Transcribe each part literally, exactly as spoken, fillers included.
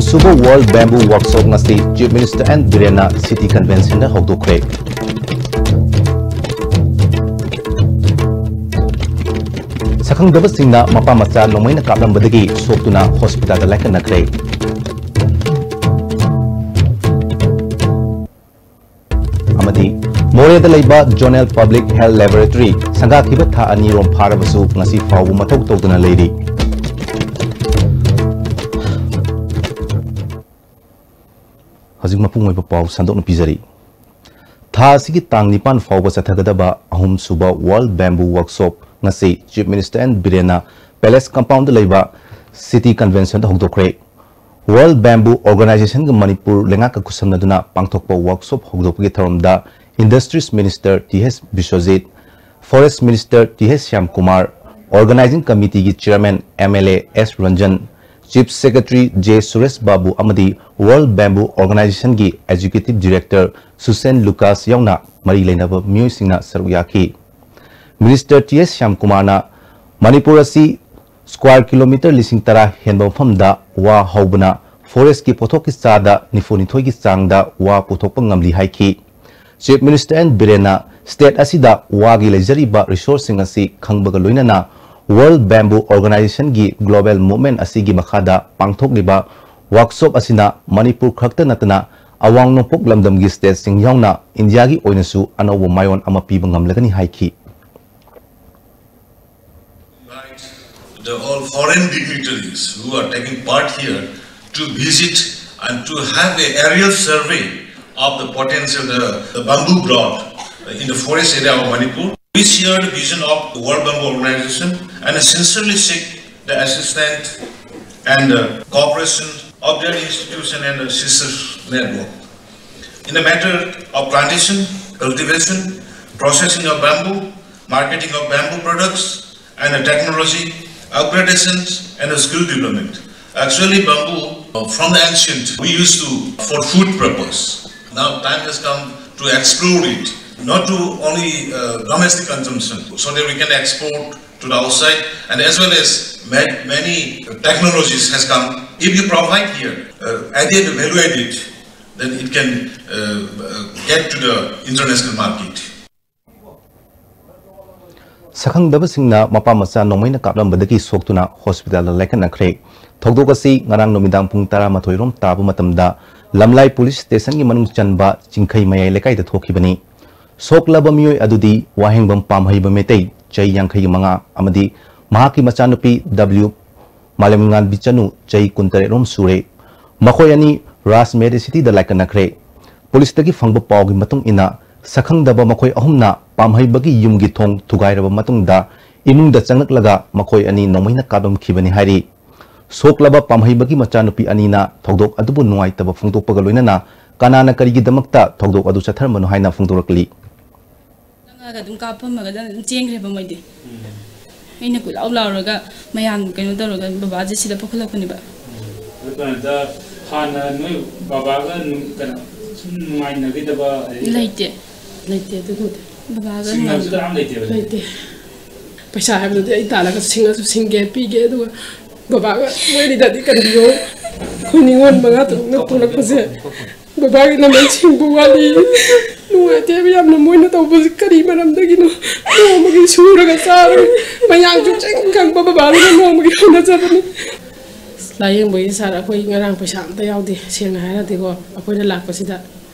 ꯁꯨꯕ World Bamboo Workshop ꯉꯁꯤ Chief Minister N ꯕꯤꯔꯦꯟꯅ City Conventionꯗ ꯍꯧꯗꯣꯛꯈ꯭ꯔꯦ꯫ ꯁꯛꯈꯪꯗꯕꯁꯤꯡꯅ ꯃꯄꯥ ꯃꯆꯥ ꯅꯣꯡꯃꯩꯅ ꯀꯥꯞꯂꯝꯕꯗꯒꯤ ꯁꯣꯛꯇꯨꯅ hospitalꯗ ꯂꯥꯏꯀꯠꯅꯈ꯭ꯔꯦ꯫ ꯑꯃꯗꯤ ꯃꯣꯔꯦꯗ ꯂꯩꯕ Zonal Public Health Laboratory ꯁꯪꯒꯥꯈꯤꯕ ꯊꯥ ꯑꯅꯤꯔꯣꯝ ꯐꯥꯔꯕꯁꯨ ꯉꯁꯤ ꯐꯥꯎꯕ ꯃꯊꯧ ꯇꯧꯗꯅ ꯂꯩꯔꯤ꯫ ꯍꯧꯖꯤꯛ ꯃꯄꯨꯡ ꯑꯣꯏꯕ ꯄꯥꯎ ꯁꯟꯗꯣꯛꯅ ꯄꯤꯖꯔꯤ꯫ ꯊꯥ ꯑꯁꯤꯒꯤ ꯇꯥꯡ ꯅꯤꯄꯥꯟ ꯐꯥꯎꯕ ꯆꯠꯊꯒꯗꯕ ꯑꯍꯨꯝꯁꯨꯕ World Bamboo Workshop ꯉꯁꯤ Chief Minister N ꯕꯤꯔꯦꯟꯅ Palace Compoundꯗ ꯂꯩꯕ City Conventionꯗ ꯍꯧꯗꯣꯛꯈ꯭ꯔꯦ꯫ World Bamboo Organizationꯒ ꯃꯅꯤꯄꯨꯔ ꯂꯩꯉꯥꯛꯀ ꯈꯨꯠꯁꯝꯅꯗꯨꯅ ꯄꯥꯡꯊꯣꯛꯄ workshop ꯍꯧꯗꯣꯛꯄꯒꯤ ꯊꯧꯔꯝꯗ Industries Minister T S Biswajit, Forest Minister T S Shyamkumar, Organizing Committeeꯒꯤ Chairman M L A S Ranjan, Chief Secretary J Suresh Babu ꯑꯃꯗꯤ World Bamboo Organizationꯒꯤ Executive Director ꯁꯨꯁꯦꯟ ꯂꯨꯀꯥꯁ ꯌꯥꯎꯅ ꯃꯔꯤ ꯂꯩꯅꯕ ꯃꯤꯑꯣꯏꯁꯤꯡꯅ ꯁꯔꯨꯛ ꯌꯥꯈꯤ꯫ Minister ꯇꯤ ꯑꯦꯁ ꯁ꯭ꯌꯥꯝꯀꯨꯃꯥꯔꯅ ꯃꯅꯤꯄꯨꯔ ꯑꯁꯤ square kilometre ꯂꯤꯁꯤꯡ ꯇꯔꯥ ꯍꯦꯟꯕ ꯃꯐꯝꯗ ꯋꯥ ꯍꯧꯕꯅ forestꯀꯤ ꯄꯣꯠꯊꯣꯛꯀꯤ ꯆꯥꯗ ꯅꯤꯐꯨ ꯅꯤꯊꯣꯏꯒꯤ ꯆꯥꯡꯗ ꯋꯥ ꯄꯨꯊꯣꯛꯄ ꯉꯝꯂꯤ ꯍꯥꯏꯈꯤ꯫ Chief Minister N ꯕꯤꯔꯦꯟꯅ state ꯑꯁꯤꯗ ꯋꯥꯒꯤ ꯂꯩꯖꯔꯤꯕ resourceꯁꯤꯡ ꯑꯁꯤ ꯈꯪꯕꯒ ꯂꯣꯏꯅꯅ World Bamboo Organizationꯒꯤ global movement ꯑꯁꯤꯒꯤ ꯃꯈꯥꯗ ꯄꯥꯡꯊꯣꯛꯂꯤꯕ workshop ꯑꯁꯤꯅ ꯃꯅꯤꯄꯨꯔ ꯈꯛꯇ ꯅꯠꯇꯅ ꯑꯋꯥꯡ ꯅꯣꯡꯄꯣꯛ ꯂꯝꯗꯝꯒꯤ stateꯁꯤꯡ ꯌꯥꯎꯅ ꯏꯟꯗꯤꯌꯥꯒꯤ ꯑꯣꯏꯅꯁꯨ ꯑꯅꯧꯕ ꯃꯥꯏꯑꯣꯟ ꯑꯃ ꯄꯤꯕ ꯉꯝꯂꯒꯅꯤ ꯍꯥꯏꯈꯤ꯫ Invite the all foreign dignitaries who are taking part here to visit and to have a aerial survey of the potential, the, the bamboo growth in the forest area of Manipur. We share the vision of the World Bamboo Organization and sincerely seek the assistance and uh, cooperation of their institution and the sister network. In the matter of plantation, cultivation, processing of bamboo, marketing of bamboo products, and the technology, upgradations, and the skill development. Actually, bamboo, uh, from the ancient, we used to for food purpose. Now time has come to explore it, not to only uh, domestic consumption, so that we can export to the outside, and as well as ma- many technologies has come If you provide here uh, added value added, then it can uh, uh, get to the international market. ꯁꯛꯈꯪꯗꯕꯁꯤꯡꯅ ꯃꯄꯥ ꯃꯆꯥ ꯅꯣꯡꯃꯩꯅ ꯀꯥꯞꯂꯝꯕꯗꯒꯤ ꯁꯣꯛꯇꯨꯅ ꯍꯣꯁꯄꯤꯇꯥꯜꯗ ꯂꯥꯏꯀꯠꯅꯈ꯭ꯔꯦ꯫ ꯊꯧꯗꯣꯛ ꯑꯁꯤ ꯉꯔꯥꯡ ꯅꯨꯃꯤꯗꯥꯡ ꯄꯨꯡ ꯇꯔꯥꯃꯥꯊꯣꯏ ꯔꯣꯝ ꯇꯥꯕ ꯃꯇꯝꯗ ꯂꯝꯂꯥꯏ ꯄꯨꯂꯤꯁ ꯁ꯭ꯇꯦꯁꯟꯒꯤ ꯃꯅꯨꯡ ꯆꯟꯕ ꯆꯤꯡꯈꯩ ꯃꯌꯥꯏ ꯂꯩꯀꯥꯏꯗ ꯊꯣꯛꯈꯤꯕꯅꯤ꯫ ꯁꯣꯛꯂꯕ ꯃꯤꯑꯣꯏ ꯑꯗꯨꯗꯤ ꯋꯥꯍꯦꯡꯕꯝ ꯄꯥꯝꯍꯩꯕ ꯃꯩꯇꯩ, ꯆꯍꯤ ꯌꯥꯡꯈꯩꯒꯤ ꯃꯉꯥ, ꯑꯃꯗꯤ ꯃꯍꯥꯛꯀꯤ ꯃꯆꯥꯅꯨꯄꯤ ꯗꯕ꯭ꯂꯤꯎ ꯃꯥꯂꯦꯝꯉꯥꯟꯕꯤ ꯆꯅꯨ, ꯆꯍꯤ ꯀꯨꯟꯇꯔꯦꯠ ꯔꯣꯝ ꯁꯨꯔꯦ꯫ ꯃꯈꯣꯏ ꯑꯅꯤ ꯔꯥꯖ ꯃꯦꯗꯤꯁꯤꯇꯤꯗ ꯂꯥꯏꯀꯠꯅꯈ꯭ꯔꯦ꯫ ꯄꯨꯂꯤꯁꯇꯒꯤ ꯐꯪꯕ ꯄꯥꯎꯒꯤ ꯃꯇꯨꯡ ꯏꯟꯅ, ꯁꯛꯈꯪꯗꯕ ꯃꯈꯣꯏ ꯑꯍꯨꯝꯅ ꯄꯥꯝꯍꯩꯕꯒꯤ ꯌꯨꯝꯒꯤ ꯊꯣꯡ ꯊꯨꯒꯥꯏꯔꯕ ꯃꯇꯨꯡꯗ, ꯏꯃꯨꯡꯗ ꯆꯪꯂꯛꯂꯒ ꯃꯈꯣꯏ ꯑꯅꯤ ꯅꯣꯡꯃꯩꯅ ꯀꯥꯞꯂꯝꯈꯤꯕꯅꯤ ꯍꯥꯏꯔꯤ꯫ ꯁꯣꯛꯂꯕ ꯄꯥꯝꯍꯩꯕꯒꯤ ꯃꯆꯥꯅꯨꯄꯤ ꯑꯅꯤꯅ ꯊꯧꯗꯣꯛ ꯑꯗꯨꯕꯨ ꯅꯨꯡꯉꯥꯏꯇꯕ ꯐꯣꯡꯗꯣꯛꯄꯒ ꯂꯣꯏꯅꯅ ꯀꯅꯥꯅ ꯀꯔꯤꯒꯤꯗꯃꯛꯇ ꯊꯧꯗꯣꯛ ꯑꯗꯨ ꯆꯠꯊꯔꯝꯕꯅꯣ ꯍꯥꯏꯅ ꯐꯣꯡꯗꯣꯔꯛꯂꯤ꯫ ꯆꯪꯉꯛꯑꯒ ꯑꯗꯨꯝ ꯀꯥꯞꯄꯝꯃꯒ ꯑꯗꯨꯝ ꯆꯦꯟꯈ꯭ꯔꯦꯕ ꯃꯣꯏꯗꯤ꯫ ꯑꯩꯅ ꯀꯣꯏꯂꯥꯎ ꯂꯥꯎꯔꯒ ꯃꯌꯥꯝ ꯀꯩꯅꯣ ꯇꯧꯔꯒ ꯕꯕꯥꯁꯦ ꯁꯤꯗ ꯄꯨꯈꯠꯂꯛꯄꯅꯦꯕ꯫ ꯑꯗꯨ ꯀꯩꯅꯣꯗ ꯍꯥꯟꯅ ꯅꯣꯏ ꯕꯕꯥꯒ ꯅꯨꯡ- ꯀꯩꯅꯣ ꯁꯨꯝ ꯅꯨꯡꯉꯥꯏꯅꯈꯤꯗꯕ ꯑꯗꯩ ꯂꯩꯇꯦ, ꯂꯩꯇꯦ ꯑꯗꯨꯒꯨꯝꯕꯗꯤ꯫ ꯕꯕꯥꯒ ꯆꯤꯡꯅꯕꯁꯨ ꯅꯨꯡꯉꯥꯏꯅ- ꯀꯅꯥꯝ ꯂꯩꯇꯦꯕ? ꯂꯩꯇꯦ꯫ ꯄꯩꯁꯥ ꯍꯥꯏꯕꯗꯨꯗꯤ ꯑꯩ ꯇꯥꯜꯂꯒ ꯁꯤꯡꯉꯁꯨ ꯁꯤꯡꯒꯦ ꯄꯤꯒꯦ, ꯑꯗꯨꯒ ꯕꯕꯥꯒ ꯃꯣꯏ ꯑꯅꯤꯗꯗꯤ ꯀꯔꯤꯅꯣ, ꯑꯩꯈꯣꯏ ꯅꯤꯉꯣꯜ ꯃꯉꯥ ꯇꯔꯨꯛꯅ ꯄꯣꯛꯂꯛꯄꯁꯦ ꯕꯕꯥꯒꯤ ꯂꯃꯟ ꯁꯤꯡꯕ ꯋꯥꯠꯂꯤ꯫ ꯅꯨꯡꯉꯥꯏꯇꯦꯕ ꯌꯥꯝꯅ ꯃꯣꯏꯅ ꯇꯧꯕꯁꯦ ꯀꯔꯤ ꯃꯔꯝꯗꯒꯤꯅꯣ? ꯅꯣꯡꯃꯒꯤ ꯁꯨꯔꯒ ꯆꯥꯔꯒ ꯃꯌꯥꯡꯁꯨ ꯆꯤꯡ ꯈꯪꯕ ꯕꯕꯥꯗꯨꯅ ꯅꯣꯡꯃꯒꯤ ꯍꯣꯠꯅꯖꯕꯅꯤ꯫ ꯂꯥꯏꯌꯦꯡꯕꯒꯤ ꯁꯥꯔ, ꯑꯩꯈꯣꯏ ꯉꯔꯥꯡ ꯄꯩꯁꯥ ꯑꯝꯇ ꯌꯥꯎꯗꯦ꯫ ꯁꯦꯡꯅ ꯍꯥꯏꯔꯗꯤꯀꯣ, ꯑꯩꯈꯣꯏꯅ ꯂꯥꯛꯄꯁꯤꯗ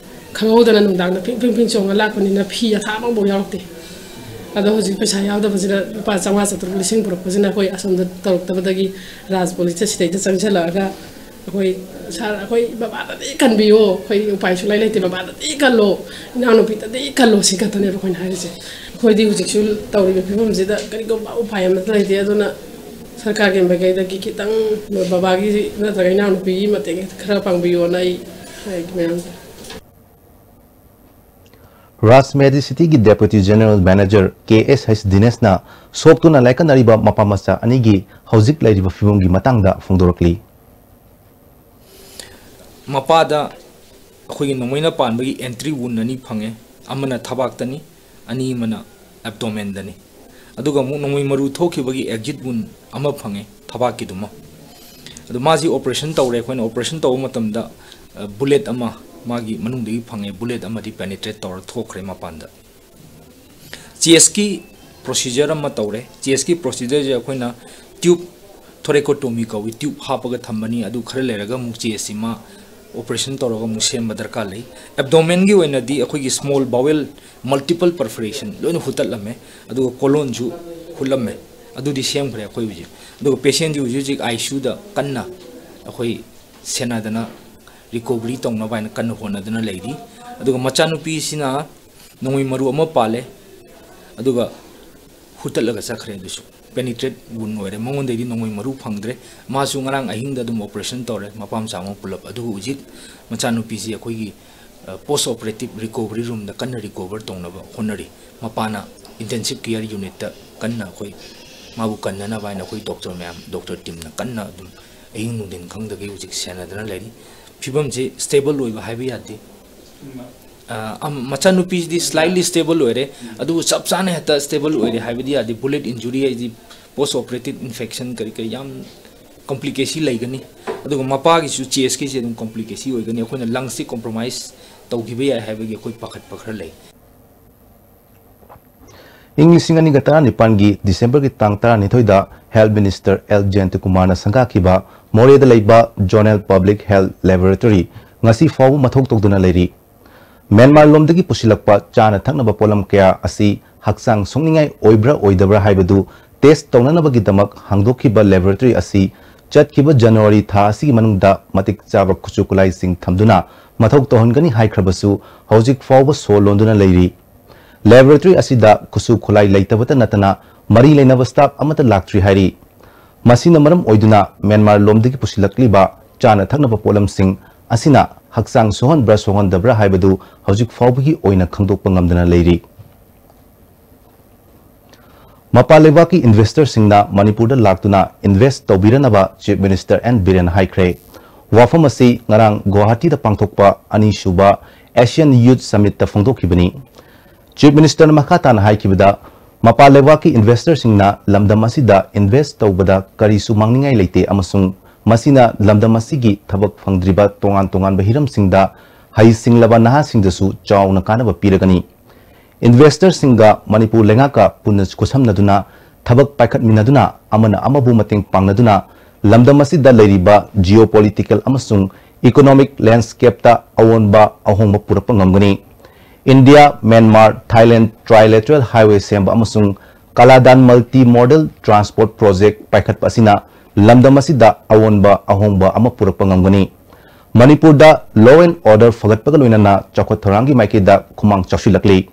ꯈꯪꯍꯧꯗꯅ ꯅꯨꯡꯗꯥꯡꯗ ꯐꯤꯡ ꯐꯤꯡ ꯐꯤꯡ ꯆꯣꯡꯉ ꯂꯥꯛꯄꯅꯤꯅ ꯐꯤ ꯑꯊꯥꯕ ꯑꯃꯐꯥꯎ ꯌꯥꯎꯔꯛꯇꯦ꯫ ꯑꯗꯣ ꯍꯧꯖꯤꯛ ꯄꯩꯁꯥ ꯌꯥꯎꯗꯕꯁꯤꯅ ꯂꯨꯄꯥ ꯆꯥꯝꯃꯉꯥ ꯆꯥꯇ꯭ꯔꯨꯛ ꯂꯤꯁꯤꯡ ꯄꯨꯔꯛꯄꯁꯤꯅ ꯑꯩꯈꯣꯏ ꯑꯁꯣꯝꯗ ꯇꯧꯔꯛꯇꯕꯗꯒꯤ ꯔꯥꯖ ꯄꯨꯂꯤꯁꯇ ꯁꯤꯗꯩꯗ ꯆꯪꯁꯤꯜꯂꯛꯑꯒ ꯑꯩꯈꯣꯏ, "ꯁꯥꯔ, ꯑꯩꯈꯣꯏ ꯕꯕꯥꯗꯗꯤ ꯀꯟꯕꯤꯌꯣ, ꯑꯩꯈꯣꯏ ꯎꯄꯥꯏ ꯁꯨꯡꯂꯩ ꯂꯩꯇꯦ, ꯕꯕꯥꯗꯗꯤ ꯀꯜꯂꯣ, ꯏꯅꯥꯎꯅꯨꯄꯤꯗꯗꯤ ꯀꯜꯂꯣ", ꯁꯤ ꯈꯛꯇꯅꯦꯕ ꯑꯩꯈꯣꯏꯅ ꯍꯥꯏꯔꯤꯁꯦ꯫ ꯑꯩꯈꯣꯏꯗꯤ ꯍꯧꯖꯤꯛꯁꯨ ꯇꯧꯔꯤꯕ ꯐꯤꯕꯝꯁꯤꯗ ꯀꯔꯤꯒꯨꯝꯕ ꯎꯄꯥꯏ ꯑꯃꯠꯇ ꯂꯩꯇꯦ꯫ ꯑꯗꯨꯅ ꯁꯔꯀꯥꯔꯒꯤ ꯃꯥꯏꯀꯩꯗꯒꯤ ꯈꯤꯇꯪ ꯕꯕꯥꯒꯤ ꯅꯠꯇ꯭ꯔꯒ ꯏꯅꯥꯎꯅꯨꯄꯤꯒꯤ ꯃꯇꯦꯡ ꯈꯔ ꯄꯥꯡꯕꯤꯌꯣꯅ ꯑꯩ ꯍꯥꯏꯒꯦ ꯃꯌꯥꯝꯗ꯫ ꯔꯥꯖ ꯃꯦꯗꯤꯁꯤꯇꯤꯒꯤ ꯗꯦꯄ꯭ꯌꯨꯇꯤ ꯖꯦꯅꯔꯦꯜ ꯃꯦꯅꯦꯖꯔ ꯀꯦ ꯑꯦꯁ ꯍꯩꯆ ꯗꯤꯅꯦꯁꯅ ꯁꯣꯛꯇꯨꯅ ꯂꯥꯏꯀꯠꯅꯔꯤꯕ ꯃꯄꯥ ꯃꯆꯥ ꯑꯅꯤꯒꯤ ꯍꯧꯖꯤꯛ ꯂꯩꯔꯤꯕ ꯐꯤꯕꯝꯒꯤ ꯃꯇꯥꯡꯗ ꯐꯣꯡꯗꯣꯔꯛꯂꯤ꯫ ꯃꯄꯥꯗ ꯑꯩꯈꯣꯏꯒꯤ ꯅꯣꯡꯃꯩꯅ ꯄꯥꯟꯕꯒꯤ ꯑꯦꯟꯇ꯭ꯔꯤ ꯋꯨꯟ ꯑꯅꯤ ꯐꯪꯉꯦ, ꯑꯃꯅ ꯊꯕꯥꯛꯇꯅꯤ, ꯑꯅꯤ ꯑꯃꯅ ꯑꯦꯕꯗꯣꯃꯦꯟꯗꯅꯤ꯫ ꯑꯗꯨꯒ ꯑꯃꯨꯛ ꯅꯣꯡꯃꯩ ꯃꯔꯨ ꯊꯣꯛꯈꯤꯕꯒꯤ ꯑꯦꯛꯖꯤꯠ ꯋꯨꯟ ꯑꯃ ꯐꯪꯉꯦ, ꯊꯕꯥꯛꯀꯤꯗꯨꯃ꯫ ꯑꯗꯣ ꯃꯥꯁꯤ operation ꯇꯧꯔꯦ꯫ ꯑꯩꯈꯣꯏꯅ operation ꯇꯧꯕ ꯃꯇꯝꯗ bullet ꯑꯃ ꯃꯥꯒꯤ ꯃꯅꯨꯡꯗꯒꯤ ꯐꯪꯉꯦ, bullet ꯑꯃꯗꯤ penetrate ꯇꯧꯔ ꯊꯣꯛꯈ꯭ꯔꯦ ꯃꯄꯥꯟꯗ꯫ Chestꯀꯤ procedure ꯑꯃ ꯇꯧꯔꯦ꯫ Chestꯀꯤ procedureꯁꯦ ꯑꯩꯈꯣꯏꯅ tube, thoracotomy ꯀꯧꯏ, tube ꯍꯥꯞꯄꯒ ꯊꯝꯕꯅꯤ꯫ ꯑꯗꯨ ꯈꯔ ꯂꯩꯔꯒ ꯑꯃꯨꯛ chestꯁꯤ ꯃꯥ operation ꯇꯧꯔꯒ ꯑꯃꯨꯛ ꯁꯦꯝꯕ ꯗꯔꯀꯥꯔ ꯂꯩ꯫ Abdomenꯒꯤ ꯑꯣꯏꯅꯗꯤ ꯑꯩꯈꯣꯏꯒꯤ small bowel multiple perforation ꯂꯣꯏꯅ ꯍꯨꯠꯇꯠꯂꯝꯃꯦ, ꯑꯗꯨꯒ colonꯁꯨ ꯍꯨꯠꯂꯝꯃꯦ꯫ ꯑꯗꯨꯗꯤ ꯁꯦꯝꯈ꯭ꯔꯦ ꯑꯩꯈꯣꯏ ꯍꯧꯖꯤꯛ꯫ ꯑꯗꯨꯒ patientꯁꯤ ꯍꯧꯖꯤꯛ ꯍꯧꯖꯤꯛ ICUꯗ ꯀꯟꯅ ꯑꯩꯈꯣꯏ ꯁꯦꯟꯅꯗꯅ recovery ꯇꯧꯅꯕ ꯍꯥꯏꯅ ꯀꯟꯅ ꯍꯣꯠꯅꯗꯨꯅ ꯂꯩꯔꯤ꯫ ꯑꯗꯨꯒ ꯃꯆꯥꯅꯨꯄꯤꯁꯤꯅ ꯅꯣꯡꯃꯩ ꯃꯔꯨ ꯑꯃ ꯄꯥꯜꯂꯦ, ꯑꯗꯨꯒ ꯍꯨꯠꯇꯠꯂꯒ ꯆꯠꯈ꯭ꯔꯦ꯫ ꯑꯗꯨꯁꯨ penetrate wound ꯑꯣꯏꯔꯦ, ꯃꯉꯣꯟꯗꯩꯗꯤ ꯅꯣꯡꯃꯩ ꯃꯔꯨ ꯐꯪꯗ꯭ꯔꯦ꯫ ꯃꯥꯁꯨ ꯉꯔꯥꯡ ꯑꯍꯤꯡꯗ ꯑꯗꯨꯝ operation ꯇꯧꯔꯦ, ꯃꯄꯥ ꯃꯆꯥ ꯑꯃ ꯄꯨꯂꯞ꯫ ꯑꯗꯨꯕꯨ ꯍꯧꯖꯤꯛ ꯃꯆꯥꯅꯨꯄꯤꯁꯤ ꯑꯩꯈꯣꯏꯒꯤ post operative recovery roomꯗ ꯀꯟꯅ recover ꯇꯧꯅꯕ ꯍꯣꯠꯅꯔꯤ꯫ ꯃꯄꯥꯅ intensive care unitꯇ ꯀꯟꯅ ꯑꯩꯈꯣꯏ ꯃꯥꯕꯨ ꯀꯟꯅꯅꯕ ꯍꯥꯏꯅ ꯑꯩꯈꯣꯏ doctor ꯃꯌꯥꯝ, doctor teamꯅ ꯀꯟꯅ ꯑꯗꯨꯝ ꯑꯍꯤꯡ ꯅꯨꯡꯊꯤꯟ ꯈꯪꯗꯒꯩ ꯍꯧꯖꯤꯛ ꯁꯦꯟꯅꯗꯅ ꯂꯩꯔꯤ꯫ ꯐꯤꯕꯝꯁꯤ stable ꯑꯣꯏꯕ ꯍꯥꯏꯕ ꯌꯥꯗꯦ꯫ ꯑ, ꯑꯝ-, ꯃꯆꯥꯅꯨꯄꯤꯁꯤꯗꯤ slightly stable ꯑꯣꯏꯔꯦ, ꯑꯗꯨꯕꯨ ꯆꯞ ꯆꯥꯅ ꯍꯦꯛꯇ stable ꯑꯣꯏꯔꯦ ꯍꯥꯏꯕꯗꯤ ꯌꯥꯗꯦ꯫ Bullet injury ꯍꯥꯏꯗꯤ post operative infection ꯀꯔꯤ ꯀꯔꯤ ꯌꯥꯝ complicacy ꯂꯩꯒꯅꯤ꯫ ꯑꯗꯨꯒ ꯃꯄꯥꯒꯤꯁꯨ chestꯀꯤꯁꯦ ꯑꯗꯨꯝ complicacy ꯑꯣꯏꯒꯅꯤ꯫ ꯑꯩꯈꯣꯏꯅ lungsꯁꯤ compromise ꯇꯧꯈꯤꯕ ꯌꯥꯏ ꯍꯥꯏꯕꯒꯤ ꯑꯩꯈꯣꯏ ꯄꯥꯈꯠꯄ ꯈꯔ ꯂꯩ꯫ ꯏꯪ ꯂꯤꯁꯤꯡ ꯑꯅꯤꯒ ꯇꯔꯥꯅꯤꯄꯥꯟꯒꯤ ꯗꯤꯁꯦꯝꯕꯔꯒꯤ ꯇꯥꯡ ꯇꯔꯥꯅꯤꯊꯣꯏꯗ Health Minister ꯑꯦꯜ ꯖꯌꯟꯇꯀꯨꯃꯥꯔꯅ ꯁꯪꯒꯥꯈꯤꯕ ꯃꯣꯔꯦꯗ ꯂꯩꯕ Zonal Public Health Laboratory ꯉꯁꯤ ꯐꯥꯎꯕ ꯃꯊꯧ ꯇꯧꯗꯨꯅ ꯂꯩꯔꯤ꯫ ꯃ꯭ꯌꯥꯟꯃꯥꯔ ꯂꯣꯝꯗꯒꯤ ꯄꯨꯁꯤꯜꯂꯛꯄ ꯆꯥꯅ ꯊꯛꯅꯕ ꯄꯣꯠꯂꯝ ꯀꯌꯥ ꯑꯁꯤ ꯍꯛꯆꯥꯡ ꯁꯣꯛꯅꯤꯡꯉꯥꯏ ꯑꯣꯏꯕ꯭ꯔꯥ ꯑꯣꯏꯗꯕ꯭ꯔꯥ ꯍꯥꯏꯕꯗꯨ test ꯇꯧꯅꯅꯕꯒꯤꯗꯃꯛ ꯍꯥꯡꯗꯣꯛꯈꯤꯕ laboratory ꯑꯁꯤ ꯆꯠꯈꯤꯕ ꯖꯅꯋꯥꯔꯤ ꯊꯥ ꯑꯁꯤꯒꯤ ꯃꯅꯨꯡꯗ ꯃꯇꯤꯛ ꯆꯥꯕ ꯈꯨꯠꯁꯨ ꯈꯨꯠꯂꯥꯏꯁꯤꯡ ꯊꯝꯗꯨꯅ ꯃꯊꯧ ꯇꯧꯍꯟꯒꯅꯤ ꯍꯥꯏꯈ꯭ꯔꯕꯁꯨ ꯍꯧꯖꯤꯛ ꯐꯥꯎꯕ ꯁꯣ ꯂꯣꯟꯗꯨꯅ ꯂꯩꯔꯤ꯫ Laboratory ꯑꯁꯤꯗ ꯈꯨꯠꯁꯨ ꯈꯨꯠꯂꯥꯏ ꯂꯩꯇꯕꯇ ꯅꯠꯇꯅ ꯃꯔꯤ ꯂꯩꯅꯕ staff ꯑꯃꯠꯇ ꯂꯥꯛꯇ꯭ꯔꯤ ꯍꯥꯏꯔꯤ꯫ ꯃꯁꯤꯅ ꯃꯔꯝ ꯑꯣꯏꯗꯨꯅ ꯃ꯭ꯌꯥꯟꯃꯥꯔ ꯂꯣꯝꯗꯒꯤ ꯄꯨꯁꯤꯜꯂꯛꯂꯤꯕ ꯆꯥꯅ ꯊꯛꯅꯕ ꯄꯣꯠꯂꯝꯁꯤꯡ ꯑꯁꯤꯅ ꯍꯛꯆꯥꯡ ꯁꯣꯛꯍꯟꯕ꯭ꯔꯥ ꯁꯣꯛꯍꯟꯗꯕ꯭ꯔꯥ ꯍꯥꯏꯕꯗꯨ ꯍꯧꯖꯤꯛ ꯐꯥꯎꯕꯒꯤ ꯑꯣꯏꯅ ꯈꯪꯗꯣꯛꯄ ꯉꯝꯗꯅ ꯂꯩꯔꯤ꯫ ꯃꯄꯥꯟ ꯂꯩꯕꯥꯛꯀꯤ investorꯁꯤꯡꯅ ꯃꯅꯤꯄꯨꯔꯗ ꯂꯥꯛꯇꯨꯅ invest ꯇꯧꯕꯤꯔꯅꯕ Chief Minister ꯑꯦꯟ ꯕꯤꯔꯦꯟꯅ ꯍꯥꯏꯈ꯭ꯔꯦ꯫ ꯋꯥꯐꯝ ꯑꯁꯤ ꯉꯔꯥꯡ ꯒꯨꯋꯥꯍꯥꯇꯤꯗ ꯄꯥꯡꯊꯣꯛꯄ ꯑꯅꯤꯁꯨꯕ Asian Youth Summitꯇ ꯐꯣꯡꯗꯣꯛꯈꯤꯕꯅꯤ꯫ Chief Ministerꯅ ꯃꯈꯥ ꯇꯥꯅ ꯍꯥꯏꯈꯤꯕꯗ, ꯃꯄꯥꯟ ꯂꯩꯕꯥꯛꯀꯤ investorꯁꯤꯡꯅ ꯂꯝꯗꯝ ꯑꯁꯤꯗ invest ꯇꯧꯕꯗ ꯀꯔꯤꯁꯨ ꯃꯥꯡꯅꯤꯡꯉꯥꯏ ꯂꯩꯇꯦ ꯑꯃꯁꯨꯡ ꯃꯁꯤꯅ ꯂꯝꯗꯝ ꯑꯁꯤꯒꯤ ꯊꯕꯛ ꯐꯪꯗ꯭ꯔꯤꯕ ꯇꯣꯉꯥꯟ ꯇꯣꯉꯥꯟꯕ ꯍꯤꯔꯝꯁꯤꯡꯗ ꯍꯩꯁꯤꯡꯂꯕ ꯅꯍꯥꯁꯤꯡꯗꯁꯨ ꯆꯥꯎꯅ ꯀꯥꯟꯅꯕ ꯄꯤꯔꯒꯅꯤ꯫ Investorꯁꯤꯡꯒ ꯃꯅꯤꯄꯨꯔ ꯂꯩꯉꯥꯛꯀ ꯄꯨꯟꯅ ꯈꯨꯠꯁꯝꯅꯗꯨꯅ ꯊꯕꯛ ꯄꯥꯏꯈꯠꯃꯤꯟꯅꯗꯨꯅ ꯑꯃꯅ ꯑꯃꯕꯨ ꯃꯇꯦꯡ ꯄꯥꯡꯅꯗꯨꯅ ꯂꯝꯗꯝ ꯑꯁꯤꯗ ꯂꯩꯔꯤꯕ geopolitical ꯑꯃꯁꯨꯡ economic landscapeꯇ ꯑꯑꯣꯟꯕ ꯑꯍꯣꯡꯕ ꯄꯨꯔꯛꯄ ꯉꯝꯒꯅꯤ꯫ India, Myanmar, Thailand trilateral highway ꯁꯦꯝꯕ ꯑꯃꯁꯨꯡ ꯀꯥꯂꯥꯗꯥꯟ multimodal transport project ꯄꯥꯏꯈꯠꯄ ꯑꯁꯤꯅ ꯂꯝꯗꯝ ꯑꯁꯤꯗ ꯑꯑꯣꯟꯕ ꯑꯍꯣꯡꯕ ꯑꯃ ꯄꯨꯔꯛꯄ ꯉꯝꯒꯅꯤ꯫ ꯃꯅꯤꯄꯨꯔꯗ law and order ꯐꯒꯠꯄꯒ ꯂꯣꯏꯅꯅ ꯆꯥꯎꯈꯠ ꯊꯧꯔꯥꯡꯒꯤ ꯃꯥꯏꯀꯩꯗ ꯈꯨꯃꯥꯡ ꯆꯥꯎꯁꯤꯜꯂꯛꯂꯤ꯫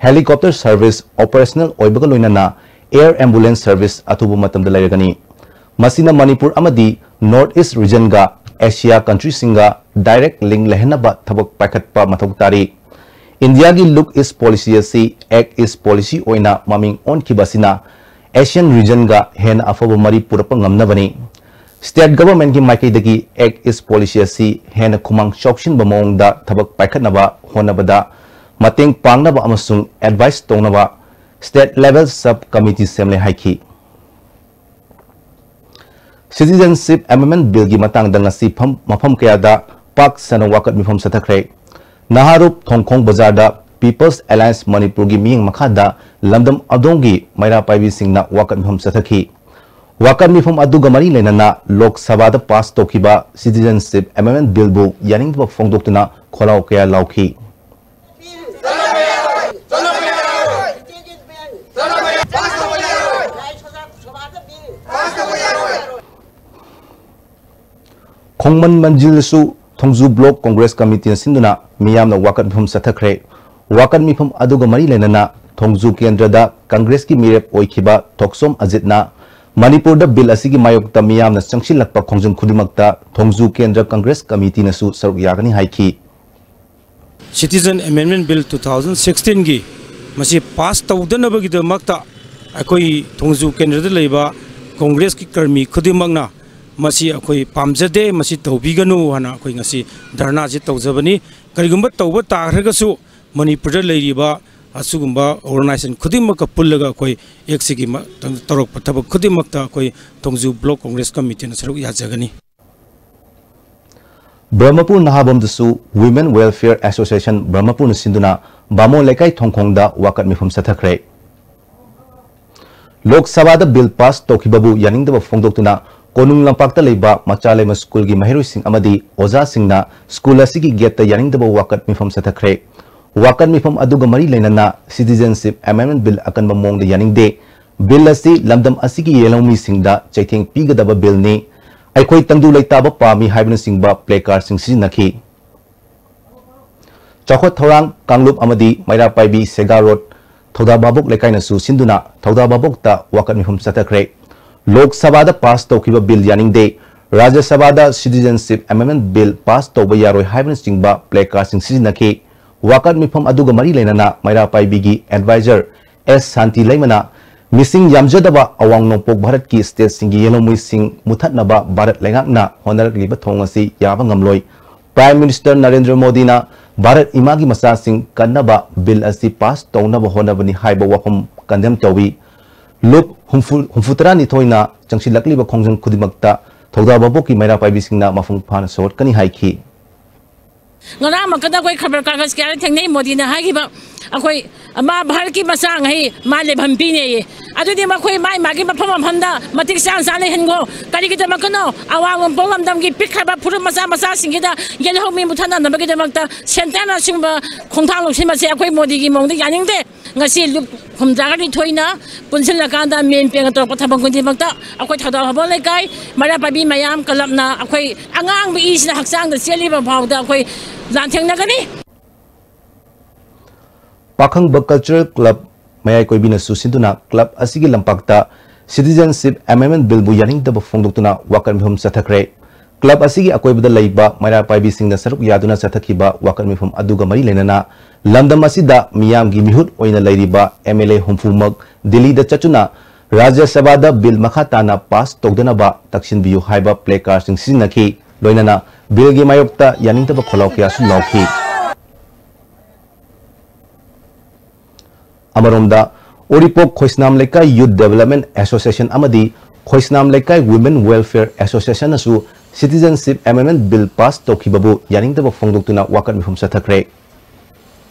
Helicopter service operational ꯑꯣꯏꯕꯒ ꯂꯣꯏꯅꯅ air ambulance service ꯑꯊꯨꯕ ꯃꯇꯝꯗ ꯂꯩꯔꯒꯅꯤ꯫ ꯃꯁꯤꯅ ꯃꯅꯤꯄꯨꯔ ꯑꯃꯗꯤ North East regionꯒ Asia countryꯁꯤꯡꯒ direct link ꯂꯩꯍꯟꯅꯕ ꯊꯕꯛ ꯄꯥꯏꯈꯠꯄ ꯃꯊꯧ ꯇꯥꯔꯤ꯫ ꯏꯟꯗꯤꯌꯥꯒꯤ Look East policy ꯑꯁꯤ Act East policy ꯑꯣꯏꯅ ꯃꯃꯤꯡ ꯑꯣꯟꯈꯤꯕ ꯑꯁꯤꯅ Asian regionꯒ ꯍꯦꯟꯅ ꯑꯐꯕ ꯃꯔꯤ ꯄꯨꯔꯛꯄ ꯉꯝꯅꯕꯅꯤ꯫ State governmentꯀꯤ ꯃꯥꯏꯀꯩꯗꯒꯤ Act East policy ꯑꯁꯤ ꯍꯦꯟꯅ ꯈꯨꯃꯥꯡ ꯆꯥꯎꯁꯤꯟꯕ ꯃꯑꯣꯡꯗ ꯊꯕꯛ ꯄꯥꯏꯈꯠꯅꯕ ꯍꯣꯠꯅꯕꯗ ꯃꯇꯦꯡ ꯄꯥꯡꯅꯕ ꯑꯃꯁꯨꯡ advice ꯇꯧꯅꯕ state level sub committee ꯁꯦꯝꯂꯦ ꯍꯥꯏꯈꯤ꯫ Citizenship Amendment Billꯒꯤ ꯃꯇꯥꯡꯗ ꯉꯁꯤ ꯐꯝ-, ꯃꯐꯝ ꯀꯌꯥꯗ ꯄꯥꯛ ꯁꯟꯅ ꯋꯥꯀꯠ ꯃꯤꯐꯝ ꯆꯠꯊꯈ꯭ꯔꯦ꯫ ꯅꯍꯥꯔꯨꯞ ꯊꯣꯡꯈꯣꯡ ꯕꯖꯥꯔꯗ People's Alliance ꯃꯅꯤꯄꯨꯔꯒꯤ ꯃꯤꯠꯌꯦꯡ ꯃꯈꯥꯗ ꯂꯝꯗꯝ ꯑꯗꯣꯝꯒꯤ ꯃꯩꯔꯥ ꯄꯥꯏꯕꯤꯁꯤꯡꯅ ꯋꯥꯀꯠ ꯃꯤꯐꯝ ꯆꯠꯊꯈꯤ꯫ ꯋꯥꯀꯠ ꯃꯤꯐꯝ ꯑꯗꯨꯒ ꯃꯔꯤ ꯂꯩꯅꯅ ꯂꯣꯛ ꯁꯚꯥꯗ pass ꯇꯧꯈꯤꯕ Citizenship Amendment Billꯕꯨ ꯌꯥꯅꯤꯡꯗꯕ ꯐꯣꯡꯗꯣꯛꯇꯨꯅ ꯈꯣꯜꯂꯥꯎ ꯀꯌꯥ ꯂꯥꯎꯈꯤ꯫ ꯈꯣꯡꯃꯟ ꯃꯟꯖꯤꯜꯗꯁꯨ ꯊꯣꯡꯖꯨ Block Congress Committeeꯅ ꯁꯤꯟꯗꯨꯅ ꯃꯤꯌꯥꯝꯅ ꯋꯥꯀꯠ ꯃꯤꯐꯝ ꯆꯠꯊꯈ꯭ꯔꯦ꯫ ꯋꯥꯀꯠ ꯃꯤꯐꯝ ꯑꯗꯨꯒ ꯃꯔꯤ ꯂꯩꯅꯅ ꯊꯣꯡꯖꯨ ꯀꯦꯟꯗ꯭ꯔꯗ Congressꯀꯤ ꯃꯤꯔꯦꯞ ꯑꯣꯏꯈꯤꯕ ꯊꯣꯛꯆꯣꯝ ꯑꯖꯤꯠꯅ ꯃꯅꯤꯄꯨꯔꯗ Bill ꯑꯁꯤꯒꯤ ꯃꯥꯌꯣꯛꯇ ꯃꯤꯌꯥꯝꯅ ꯆꯪꯁꯤꯜꯂꯛꯄ ꯈꯣꯡꯖꯪ ꯈꯨꯗꯤꯡꯃꯛꯇ ꯊꯣꯡꯖꯨ ꯀꯦꯟꯗ꯭ꯔ Congress Committeeꯅꯁꯨ ꯁꯔꯨꯛ ꯌꯥꯒꯅꯤ ꯍꯥꯏꯈꯤ꯫ Citizen Amendment Bill two thousand sixteenꯒꯤ ꯃꯁꯤ pass ꯇꯧꯗꯅꯕꯒꯤꯗꯃꯛꯇ ꯑꯩꯈꯣꯏ ꯊꯣꯡꯖꯨ ꯀꯦꯟꯗ꯭ꯔꯗ ꯂꯩꯕ Congressꯀꯤ ꯀꯔꯃꯤ ꯈꯨꯗꯤꯡꯃꯛꯅ ꯃꯁꯤ ꯑꯩꯈꯣꯏ ꯄꯥꯝꯖꯗꯦ, ꯃꯁꯤ ꯇꯧꯕꯤꯒꯅꯨ ꯍꯥꯏꯅ ꯑꯩꯈꯣꯏ ꯉꯁꯤ ꯙꯔꯅꯥꯁꯤ ꯇꯧꯖꯕꯅꯤ꯫ ꯀꯔꯤꯒꯨꯝꯕ ꯇꯧꯕ ꯇꯥꯈ꯭ꯔꯒꯁꯨ ꯃꯅꯤꯄꯨꯔꯗ ꯂꯩꯔꯤꯕ ꯑꯁꯤꯒꯨꯝꯕ ꯑꯣꯔꯒꯅꯥꯏꯖꯦꯁꯟ ꯈꯨꯗꯤꯡꯃꯛꯀ ꯄꯨꯜꯂꯒ ꯑꯩꯈꯣꯏ ꯑꯦꯛꯁꯤꯒꯤ ꯃ-, ꯇꯧꯔꯛꯄ ꯊꯕꯛ ꯈꯨꯗꯤꯡꯃꯛꯇ ꯑꯩꯈꯣꯏ ꯊꯣꯡꯖꯨ ꯕ꯭ꯂꯣꯛ ꯀꯣꯡꯒ꯭ꯔꯦꯁ ꯀꯃꯤꯇꯤꯅ ꯁꯔꯨꯛ ꯌꯥꯖꯒꯅꯤ꯫ ꯕ꯭ꯔꯍꯃꯄꯨꯔ ꯅꯍꯥꯕꯝꯗꯁꯨ Women Welfare Association ꯕ꯭ꯔꯍꯃꯄꯨꯔꯅ ꯁꯤꯟꯗꯨꯅ ꯕꯥꯃꯣꯟ ꯂꯩꯀꯥꯏ ꯊꯣꯡꯈꯣꯡꯗ ꯋꯥꯀꯠ ꯃꯤꯐꯝ ꯆꯠꯊꯈ꯭ꯔꯦ꯫ ꯂꯣꯛ ꯁꯚꯥꯗ ꯕꯤꯜ ꯄꯥꯁ ꯇꯧꯈꯤꯕꯕꯨ ꯌꯥꯅꯤꯡꯗꯕ ꯐꯣꯡꯗꯣꯛꯇꯨꯅ ꯀꯣꯅꯨꯡ ꯂꯝꯄꯥꯛꯇ ꯂꯩꯕ ꯃꯆꯥꯂꯩꯃ ꯁ꯭ꯀꯨꯜꯒꯤ ꯃꯍꯩꯔꯣꯏꯁꯤꯡ ꯑꯃꯗꯤ ꯑꯣꯖꯥꯁꯤꯡꯅ ꯁ꯭ꯀꯨꯜ ꯑꯁꯤꯒꯤ ꯒꯦꯠꯇ ꯌꯥꯅꯤꯡꯗꯕ ꯋꯥꯀꯠ ꯃꯤꯐꯝ ꯆꯠꯊꯈ꯭ꯔꯦ꯫ ꯋꯥꯀꯠ ꯃꯤꯐꯝ ꯑꯗꯨꯒ ꯃꯔꯤ ꯂꯩꯅꯅ Citizenship Amendment Bill ꯑꯀꯟꯕ ꯃꯑꯣꯡꯗ ꯌꯥꯅꯤꯡꯗꯦ, ꯕꯤꯜ ꯑꯁꯤ ꯂꯝꯗꯝ ꯑꯁꯤꯒꯤ ꯌꯦꯜꯍꯧꯃꯤꯁꯤꯡꯗ ꯆꯩꯊꯦꯡ ꯄꯤꯒꯗꯕ ꯕꯤꯜꯅꯤ, ꯑꯩꯈꯣꯏ ꯇꯪꯗꯨ ꯂꯩꯇꯥꯕ ꯄꯥꯝꯃꯤ ꯍꯥꯏꯕꯅꯆꯤꯡꯕ ꯄ꯭ꯂꯦ ꯀꯥꯔꯗꯁꯤꯡ ꯁꯤꯖꯤꯟꯅꯈꯤ꯫ ꯆꯥꯎꯈꯠ ꯊꯧꯔꯥꯡ ꯀꯥꯡꯂꯨꯞ ꯑꯃꯗꯤ ꯃꯩꯔꯥ ꯄꯥꯏꯕꯤ ꯁꯦꯒꯥ ꯔꯣꯗ ꯊꯧꯗꯥ ꯚꯥꯕꯣꯛ ꯂꯩꯀꯥꯏꯅꯁꯨ ꯁꯤꯟꯗꯨꯅ ꯊꯧꯗꯥ ꯚꯥꯕꯣꯛꯇ ꯋꯥꯀꯠ ꯃꯤꯐꯝ ꯆꯠꯊꯈ꯭ꯔꯦ꯫ ꯂꯣꯛ ꯁꯚꯥꯗ ꯄꯥꯁ ꯇꯧꯈꯤꯕ ꯕꯤꯜ ꯌꯥꯅꯤꯡꯗꯦ, ꯔꯥꯖ꯭ꯌ ꯁꯚꯥꯗ Citizenship Amendment Bill ꯄꯥꯁ ꯇꯧꯕ ꯌꯥꯔꯣꯏ ꯍꯥꯏꯕꯅꯆꯤꯡꯕ ꯄ꯭ꯂꯦ ꯀꯥꯔꯗꯁꯤꯡ ꯁꯤꯖꯤꯟꯅꯈꯤ꯫ ꯋꯥꯀꯠ ꯃꯤꯐꯝ ꯑꯗꯨꯒ ꯃꯔꯤ ꯂꯩꯅꯅ ꯃꯩꯔꯥ ꯄꯥꯏꯕꯤꯒꯤ ꯑꯦꯗꯚꯥꯏꯖꯔ ꯑꯦꯁ ꯁꯥꯟꯇꯤ ꯂꯩꯃꯅ ꯃꯤꯁꯤꯡ ꯌꯥꯝꯖꯗꯕ ꯑꯋꯥꯡ ꯅꯣꯡꯄꯣꯛ ꯚꯥꯔꯠꯀꯤ ꯁ꯭ꯇꯦꯠꯁꯤꯡꯒꯤ ꯌꯦꯜꯍꯧꯃꯤꯁꯤꯡ ꯃꯨꯊꯠꯅꯕ ꯚꯥꯔꯠ ꯂꯩꯉꯥꯛꯅ ꯍꯣꯠꯅꯔꯛꯂꯤꯕ ꯊꯧꯑꯣꯡ ꯑꯁꯤ ꯌꯥꯕ ꯉꯝꯂꯣꯏ꯫ ꯄ꯭ꯔꯥꯏꯝ ꯃꯤꯅꯤꯁꯇꯔ ꯅꯔꯦꯟꯗ꯭ꯔ ꯃꯣꯗꯤꯅ ꯚꯥꯔꯠ ꯏꯃꯥꯒꯤ ꯃꯆꯥꯁꯤꯡ ꯀꯟꯅꯕ ꯕꯤꯜ ꯑꯁꯤ ꯄꯥꯁ ꯇꯧꯅꯕ ꯍꯣꯠꯅꯕꯅꯤ ꯍꯥꯏꯕ ꯋꯥꯐꯝ ꯀꯟꯗꯦꯝ ꯇꯧꯏ꯫ ꯂꯨꯞ ꯍꯨꯝꯐꯨ, ꯍꯨꯝꯐꯨ ꯇꯔꯥꯅꯤꯊꯣꯏꯅ ꯆꯪꯁꯤꯜꯂꯛꯂꯤꯕ ꯈꯣꯡꯖꯪ ꯈꯨꯗꯤꯡꯃꯛꯇ ꯊꯧꯗꯥ ꯚꯥꯕꯣꯛꯀꯤ ꯃꯩꯔꯥ ꯄꯥꯏꯕꯤꯁꯤꯡꯅ ꯃꯄꯨꯡ ꯐꯥꯅ ꯁꯧꯒꯠꯀꯅꯤ ꯍꯥꯏꯈꯤ꯫ ꯉꯔꯥꯡꯃꯛꯀꯗ ꯑꯩꯈꯣꯏ ꯈꯕꯔ ꯀꯥꯒꯖ ꯀꯌꯥꯗ ꯊꯦꯡꯅꯩ, ꯃꯣꯗꯤꯅ ꯍꯥꯏꯈꯤꯕ, ꯑꯩꯈꯣꯏ ꯃꯥ ꯚꯥꯔꯠꯀꯤ ꯃꯆꯥꯉꯩ ꯃꯥ ꯂꯩꯐꯝ ꯄꯤꯅꯦꯌꯦ꯫ ꯑꯗꯨꯗꯤ ꯃꯈꯣꯏ ꯃꯥꯏ ꯃꯥꯒꯤ ꯃꯐꯝ ꯃꯐꯝꯗ ꯃꯇꯤꯛ ꯆꯥꯅ ꯆꯥꯅ ꯂꯩꯍꯟꯈꯣ꯫ ꯀꯔꯤꯒꯤꯗꯃꯛꯀꯅꯣ ꯑꯋꯥꯡ ꯅꯣꯡꯄꯣꯛ ꯂꯝꯗꯝꯒꯤ ꯄꯤꯛꯈ꯭ꯔꯕ ꯐꯨꯔꯨꯞ ꯃꯆꯥ ꯃꯆꯥꯁꯤꯡꯁꯤꯗ ꯌꯦꯜꯍꯧꯃꯤ ꯃꯨꯊꯠꯅꯅꯕꯒꯤꯗꯃꯛꯇ ꯁꯦꯟꯇꯔꯅ ꯑꯁꯤꯒꯨꯝꯕ ꯈꯣꯡꯊꯥꯡ ꯂꯧꯁꯤꯟꯕꯁꯦ ꯑꯩꯈꯣꯏ ꯃꯣꯗꯤꯒꯤ ꯃꯑꯣꯡꯗ ꯌꯥꯅꯤꯡꯗꯦ꯫ ꯉꯁꯤ ꯂꯨꯞ ꯍꯨꯝꯗ꯭ꯔꯥꯒ ꯅꯤꯊꯣꯏꯅ ꯄꯨꯟꯁꯤꯜꯂꯀꯥꯟꯗ ꯃꯦꯟ ꯄꯦꯡꯅ ꯇꯧꯔꯛꯄ ꯊꯕꯛ ꯈꯨꯗꯤꯡꯃꯛꯇ ꯑꯩꯈꯣꯏ ꯊꯧꯗꯥ ꯍꯣꯕꯣꯜ ꯂꯩꯀꯥꯏ ꯃꯩꯔꯥ ꯄꯥꯏꯕꯤ ꯃꯌꯥꯝ ꯀꯂꯕꯅ ꯑꯩꯈꯣꯏ ꯑꯉꯥꯡꯕ ꯏꯁꯤꯅ ꯍꯛꯆꯥꯡꯗ ꯆꯦꯜꯂꯤꯕ ꯐꯥꯎꯗ ꯑꯩꯈꯣꯏ ꯂꯥꯟꯊꯦꯡꯅꯒꯅꯤ꯫ ꯄꯥꯈꯪꯕ ꯀꯜꯆꯔꯦꯜ ꯀ꯭ꯂꯕ ꯃꯌꯥꯏ ꯀꯣꯏꯕꯤꯅꯁꯨ ꯁꯤꯟꯗꯨꯅ ꯀ꯭ꯂꯕ ꯑꯁꯤꯒꯤ ꯂꯝꯄꯥꯛꯇ Citizenship Amendment Billꯕꯨ ꯌꯥꯅꯤꯡꯗꯕ ꯐꯣꯡꯗꯣꯛꯇꯨꯅ ꯋꯥꯀꯠ ꯃꯤꯐꯝ ꯆꯠꯊꯈ꯭ꯔꯦ꯫ ꯀ꯭ꯂꯕ ꯑꯁꯤꯒꯤ ꯑꯀꯣꯏꯕꯗ ꯂꯩꯕ ꯃꯩꯔꯥ ꯄꯥꯏꯕꯤꯁꯤꯡꯅ ꯁꯔꯨꯛ ꯌꯥꯗꯨꯅ ꯆꯠꯊꯈꯤꯕ ꯋꯥꯀꯠ ꯃꯤꯐꯝ ꯑꯗꯨꯒ ꯃꯔꯤ ꯂꯩꯅꯅ ꯂꯝꯗꯝ ꯑꯁꯤꯗ ꯃꯤꯌꯥꯝꯒꯤ ꯃꯤꯍꯨꯠ ꯑꯣꯏꯅ ꯂꯩꯔꯤꯕ ꯑꯦꯝ ꯑꯦꯜ ꯑꯦ ꯍꯨꯝꯐꯨꯃꯛ ꯗꯤꯜꯂꯤꯗ ꯆꯠꯇꯨꯅ ꯔꯥꯖ꯭ꯌ ꯁꯚꯥꯗ ꯕꯤꯜ ꯃꯈꯥ ꯇꯥꯅ ꯄꯥꯁ ꯇꯧꯗꯅꯕ ꯇꯛꯁꯤꯟꯕꯤꯌꯨ ꯍꯥꯏꯕ ꯄ꯭ꯂꯦ ꯀꯥꯔꯗꯁꯤꯡ ꯁꯤꯖꯤꯟꯅꯈꯤ꯫ ꯂꯣꯏꯅꯅ ꯕꯤꯜꯒꯤ ꯃꯥꯌꯣꯛꯇ ꯌꯥꯅꯤꯡꯗꯕ ꯈꯣꯜꯂꯥꯎ ꯀꯌꯥꯁꯨ ꯂꯥꯎꯈꯤ꯫ ꯑꯃꯔꯣꯝꯗ, ꯎꯔꯤꯄꯣꯛ ꯈꯣꯏꯁꯅꯥꯝ ꯂꯩꯀꯥꯏ Youth Development Association ꯑꯃꯗꯤ ꯈꯣꯏꯁꯅꯥꯝ ꯂꯩꯀꯥꯏ Women Welfare Associationꯅꯁꯨ Citizenship Amendment Bill pass ꯇꯧꯈꯤꯕꯕꯨ ꯌꯥꯅꯤꯡꯗꯕ ꯐꯣꯡꯗꯣꯛꯇꯨꯅ ꯋꯥꯀꯠ ꯃꯤꯐꯝ ꯆꯠꯊꯈ꯭ꯔꯦ꯫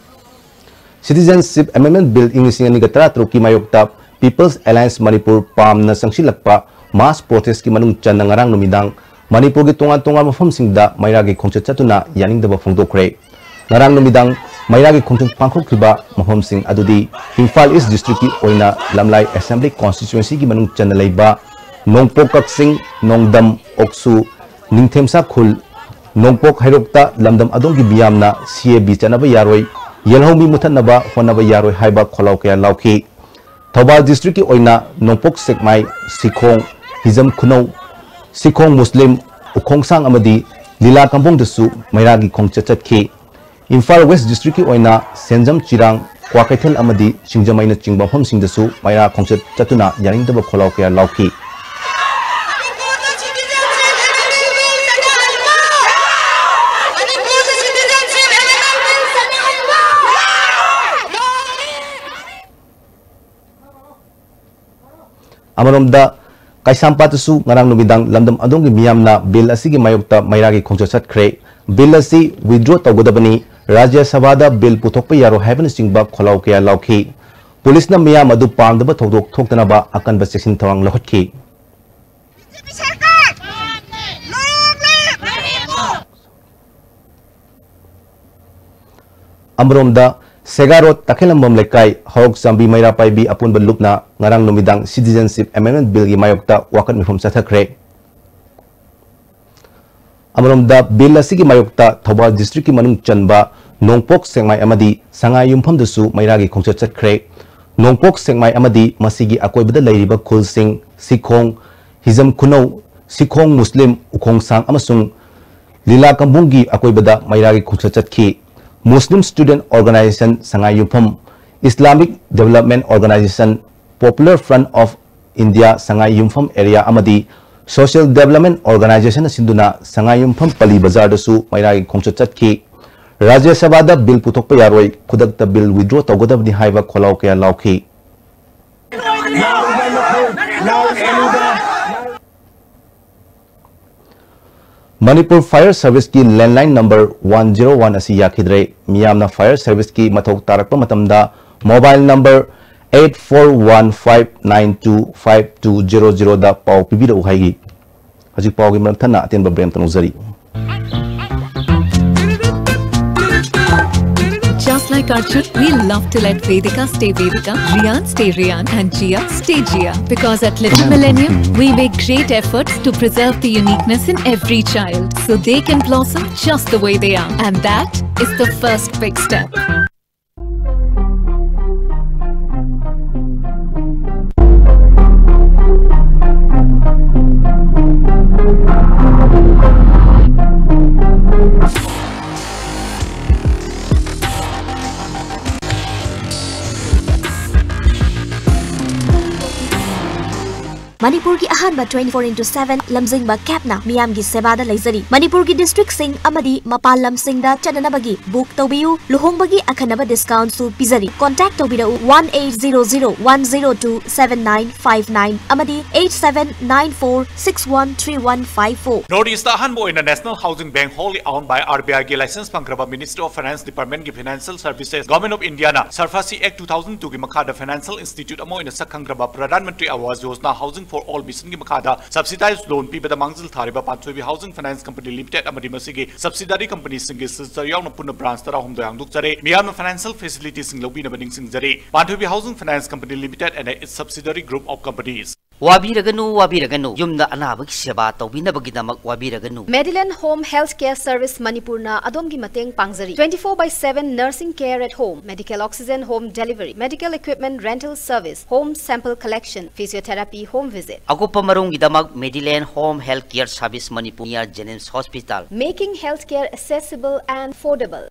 Citizenship Amendment Bill ꯏꯪ ꯂꯤꯁꯤꯡ ꯑꯅꯤꯒ ꯇꯔꯥꯇꯔꯨꯛꯀꯤ ꯃꯥꯌꯣꯛꯇ People's Alliance Manipur, ꯄꯥꯝꯅ ꯆꯪꯁꯤꯜꯂꯛꯄ mass protestꯀꯤ ꯃꯅꯨꯡ ꯆꯟꯅ ꯉꯔꯥꯡ ꯅꯨꯃꯤꯗꯥꯡ ꯃꯅꯤꯄꯨꯔꯒꯤ ꯇꯣꯉꯥꯟ ꯇꯣꯉꯥꯟꯕ ꯃꯐꯝꯁꯤꯡꯗ ꯃꯩꯔꯥꯒꯤ ꯈꯣꯡꯆꯠ ꯆꯠꯇꯨꯅ ꯌꯥꯅꯤꯡꯗꯕ ꯐꯣꯡꯗꯣꯛꯈ꯭ꯔꯦ꯫ ꯉꯔꯥꯡ ꯅꯨꯃꯤꯗꯥꯡ ꯃꯩꯔꯥꯒꯤ ꯈꯣꯡꯆꯠ ꯄꯥꯡꯊꯣꯛꯈꯤꯕ ꯃꯐꯝꯁꯤꯡ ꯑꯗꯨꯗꯤ ꯏꯝꯐꯥꯜ East Districtꯀꯤ ꯑꯣꯏꯅ ꯂꯝꯂꯥꯏ Assembly Constituencyꯒꯤ ꯃꯅꯨꯡ ꯆꯟꯅ ꯂꯩꯕ ꯅꯣꯡꯄꯣꯛ ꯀꯛꯆꯤꯡ, ꯅꯣꯡꯗꯝ, ꯑꯣꯛꯁꯨ, ꯅꯤꯡꯊꯦꯝꯁꯥ ꯈꯨꯜ, ꯅꯣꯡꯄꯣꯛ ꯍꯩꯔꯣꯛꯇ ꯂꯝꯗꯝ ꯑꯗꯣꯝꯒꯤ ꯃꯤꯌꯥꯝꯅ CAB ꯆꯠꯅꯕ ꯌꯥꯔꯣꯏ, ꯌꯦꯜꯍꯧꯃꯤ ꯃꯨꯊꯠꯅꯕ ꯍꯣꯠꯅꯕ ꯌꯥꯔꯣꯏ ꯍꯥꯏꯕ ꯈꯣꯜꯂꯥꯎ ꯀꯌꯥ ꯂꯥꯎꯈꯤ꯫ ꯊꯧꯕꯥꯜ Districtꯀꯤ ꯑꯣꯏꯅ ꯅꯣꯡꯄꯣꯛ ꯁꯦꯛꯃꯥꯏ, ꯁꯤꯈꯣꯡ, ꯍꯤꯖꯝ ꯈꯨꯅꯧ, ꯁꯤꯈꯣꯡ ꯃꯨꯁꯂꯤꯝ, ꯎꯈꯣꯡꯁꯥꯡ ꯑꯃꯗꯤ ꯂꯤꯂꯥ ꯀꯝꯕꯣꯡꯗꯁꯨ ꯃꯩꯔꯥꯒꯤ ꯈꯣꯡꯆꯠ ꯆꯠꯈꯤ꯫ ꯏꯝꯐꯥꯜ West Districtꯀꯤ ꯑꯣꯏꯅ ꯁꯦꯟꯖꯝ ꯆꯤꯔꯥꯡ, ꯀ꯭ꯋꯥꯀꯩꯊꯦꯜ ꯑꯃꯗꯤ ꯁꯤꯡꯖꯃꯩꯅꯆꯤꯡꯕ ꯃꯐꯝꯁꯤꯡꯗꯁꯨ ꯃꯩꯔꯥ ꯈꯣꯡꯆꯠ ꯆꯠꯇꯨꯅ ꯌꯥꯅꯤꯡꯗꯕ ꯈꯣꯜꯂꯥꯎ ꯀꯌꯥ ꯂꯥꯎꯈꯤ꯫ ꯑꯃꯔꯣꯝꯗ, ꯀꯩꯁꯥꯝꯄꯥꯠꯇꯁꯨ ꯉꯔꯥꯡ ꯅꯨꯃꯤꯗꯥꯡ ꯂꯝꯗꯝ ꯑꯗꯣꯝꯒꯤ ꯃꯤꯌꯥꯝꯅ Bill ꯑꯁꯤꯒꯤ ꯃꯥꯌꯣꯛꯇ ꯃꯩꯔꯥꯒꯤ ꯈꯣꯡꯆꯠ ꯆꯠꯈ꯭ꯔꯦ꯫ Bill ꯑꯁꯤ withdraw ꯇꯧꯒꯗꯕꯅꯤ, ꯔꯥꯖ꯭ꯌ ꯁꯚꯥꯗ Bill ꯄꯨꯊꯣꯛꯄ ꯌꯥꯔꯣꯏ ꯍꯥꯏꯕꯅꯆꯤꯡꯕ ꯈꯣꯜꯂꯥꯎ ꯀꯌꯥ ꯂꯥꯎꯈꯤ꯫ ꯄꯨꯂꯤꯁꯅ ꯃꯤꯌꯥꯝ ꯑꯗꯨ ꯄꯥꯝꯗꯕ ꯊꯧꯗꯣꯛ ꯊꯣꯛꯇꯅꯕ ꯑꯀꯟꯕ ꯆꯦꯛꯁꯤꯟ ꯊꯧꯔꯥꯡ ꯂꯧꯈꯠꯈꯤ꯫ ꯑꯃꯔꯣꯝꯗ, ꯁꯦꯒꯥꯔꯣꯗ ꯇꯈꯦꯂꯝꯕꯝ ꯂꯩꯀꯥꯏ ꯍꯧꯔꯣꯛ ꯆꯥꯝꯕꯤ ꯃꯩꯔꯥ ꯄꯥꯏꯕꯤ ꯑꯄꯨꯟꯕ ꯂꯨꯞꯅ ꯉꯔꯥꯡ ꯅꯨꯃꯤꯗꯥꯡ Citizenship Amendment Billꯒꯤ ꯃꯥꯌꯣꯛꯇ ꯋꯥꯀꯠ ꯃꯤꯐꯝ ꯆꯠꯊꯈ꯭ꯔꯦ꯫ ꯑꯃꯔꯣꯝꯗ, Bill ꯑꯁꯤꯒꯤ ꯃꯥꯌꯣꯛꯇ ꯊꯧꯕꯥꯜ Districtꯀꯤ ꯃꯅꯨꯡ ꯆꯟꯕ ꯅꯣꯡꯄꯣꯛ ꯁꯦꯛꯃꯥꯏ ꯑꯃꯗꯤ ꯁꯉꯥꯏ ꯌꯨꯝꯐꯝꯗꯁꯨ ꯃꯩꯔꯥꯒꯤ ꯈꯣꯡꯆꯠ ꯆꯠꯈ꯭ꯔꯦ꯫ ꯅꯣꯡꯄꯣꯛ ꯁꯦꯛꯃꯥꯏ ꯑꯃꯗꯤ ꯃꯁꯤꯒꯤ ꯑꯀꯣꯏꯕꯗ ꯂꯩꯔꯤꯕ ꯈꯨꯜꯁꯤꯡ ꯁꯤꯈꯣꯡ, ꯍꯤꯖꯝ ꯈꯨꯅꯧ, ꯁꯤꯈꯣꯡ ꯃꯨꯁꯂꯤꯝ, ꯎꯈꯣꯡꯁꯥꯡ ꯑꯃꯁꯨꯡ ꯂꯤꯂꯥ ꯀꯝꯕꯨꯡꯒꯤ ꯑꯀꯣꯏꯕꯗ ꯃꯩꯔꯥꯒꯤ ꯈꯣꯡꯆꯠ ꯆꯠꯈꯤ꯫ Muslim Student Organisation ꯁꯉꯥꯏ ꯌꯨꯝꯐꯝ, Islamic Development Organisation, Popular Front of India ꯁꯉꯥꯏ ꯌꯨꯝꯐꯝ area ꯑꯃꯗꯤ Social Development Organisation ꯁꯤꯟꯗꯨꯅ ꯁꯉꯥꯏ ꯌꯨꯝꯐꯝ ꯄꯜꯂꯤ ꯕꯖꯥꯔꯗꯁꯨ ꯃꯩꯔꯥꯒꯤ ꯈꯣꯡꯆꯠ ꯆꯠꯈꯤ꯫ ꯔꯥꯖ꯭ꯌ ꯁꯚꯥꯗ ꯕꯤꯜ ꯄꯨꯊꯣꯛꯄ ꯌꯥꯔꯣꯏ, ꯈꯨꯗꯛꯇ ꯕꯤꯜ withdraw ꯇꯧꯒꯗꯕꯅꯤ ꯍꯥꯏꯕ ꯈꯣꯜꯂꯥꯎ ꯀꯌꯥ ꯂꯥꯎꯈꯤ꯫ Manipur Fire Serviceꯀꯤ landline number one zero one ꯑꯁꯤ ꯌꯥꯈꯤꯗ꯭ꯔꯦ꯫ ꯃꯤꯌꯥꯝꯅ Fire Serviceꯀꯤ ꯃꯊꯧ ꯇꯥꯔꯛꯄ ꯃꯇꯝꯗ mobile number eight four one five nine two five two zero zeroꯗ ꯄꯥꯎ ꯄꯤꯕꯤꯔꯛꯎ ꯍꯥꯏꯔꯤ꯫ ꯍꯧꯖꯤꯛ ꯄꯥꯎꯒꯤ ꯃꯔꯝ ꯊꯟꯅ ꯑꯇꯦꯟꯕ break ꯑꯃꯇ ꯂꯧꯖꯔꯤ꯫ Just like Arjun, we love to let Vedika stay Vedika, Rian stay Rian, and Jia stay Jia. Because at Little Millennium, we make great efforts to preserve the uniqueness in every child so they can blossom just the way they are. And that is the first big step. ꯃꯅꯤꯄꯨꯔꯒꯤ ꯑꯍꯥꯟꯕ twenty-four into seven ꯂꯝꯖꯤꯡꯕ cabꯅ ꯃꯤꯌꯥꯝꯒꯤ ꯁꯦꯕꯥꯗ ꯂꯩꯖꯔꯤ꯫ ꯃꯅꯤꯄꯨꯔꯒꯤ districtꯁꯤꯡ ꯑꯃꯗꯤ ꯃꯄꯥꯟ ꯂꯝꯁꯤꯡꯗ ꯆꯠꯅꯅꯕꯒꯤ book ꯇꯧꯕꯤꯌꯨ꯫ ꯂꯨꯍꯣꯡꯕꯒꯤ ꯑꯈꯟꯅꯕ discountꯁꯨ ꯄꯤꯖꯔꯤ꯫ Contact ꯇꯧꯕꯤꯔꯛꯎ one eight zero zero one zero two seven nine five nine ꯑꯃꯗꯤ eight seven nine four six one three one five four꯫ North Eastꯇ ꯑꯍꯥꯟꯕ ꯑꯣꯏꯅ National Housing Bank wholly owned by RBIꯒꯤ license ꯐꯪꯈ꯭ꯔꯕ Ministry of Finance Departmentꯀꯤ Financial Services, Government of Indiaꯅ SARFAESI Act two thousand twoꯒꯤ ꯃꯈꯥꯗ financial institute ꯑꯃ ꯑꯣꯏꯅ ꯁꯛ ꯈꯪꯈ꯭ꯔꯕ Pradhan Mantri Awas Yojana Housing for All missionꯒꯤ ꯃꯈꯥꯗ subsidized loan ꯄꯤꯕꯗ ꯃꯥꯡꯖꯤꯜ ꯊꯥꯔꯤꯕ ꯄꯥꯟꯊꯣꯏꯕꯤ Housing Finance Company Limited ꯑꯃꯗꯤ ꯃꯁꯤꯒꯤ subsidiary companyꯁꯤꯡꯒꯤ sister ꯌꯥꯎꯅ ꯄꯨꯟꯅ branch ꯇꯔꯥꯍꯨꯝꯗꯣꯏ ꯍꯥꯡꯗꯣꯛꯆꯔꯦ꯫ ꯃꯤꯌꯥꯝꯅ financial facilitiesꯁꯤꯡ ꯂꯧꯕꯤꯅꯕ ꯅꯤꯡꯁꯤꯡꯖꯔꯤ꯫ ꯄꯥꯟꯊꯣꯏꯕꯤ Housing Finance Company Limited and its subsidiary group of companies. ꯋꯥꯕꯤꯔꯒꯅꯨ, ꯋꯥꯕꯤꯔꯒꯅꯨ꯫ ꯌꯨꯝꯗ ꯑꯅꯥꯕꯒꯤ ꯁꯦꯕꯥ ꯇꯧꯕꯤꯅꯕꯒꯤꯗꯃꯛ ꯋꯥꯕꯤꯔꯒꯅꯨ꯫ Medilane Home Health Care Service ꯃꯅꯤꯄꯨꯔꯅ ꯑꯗꯣꯝꯒꯤ ꯃꯇꯦꯡ ꯄꯥꯡꯖꯔꯤ꯫ Twenty-four by seven nursing care at home, medical oxygen home delivery, medical equipment rental service, home sample collection, physiotherapy home visit꯫ ꯑꯀꯨꯞꯄ ꯃꯔꯣꯜꯒꯤꯗꯃꯛ Medilane Home Health Care Service Manipur near Jenims Hospital. Making healthcare accessible and affordable.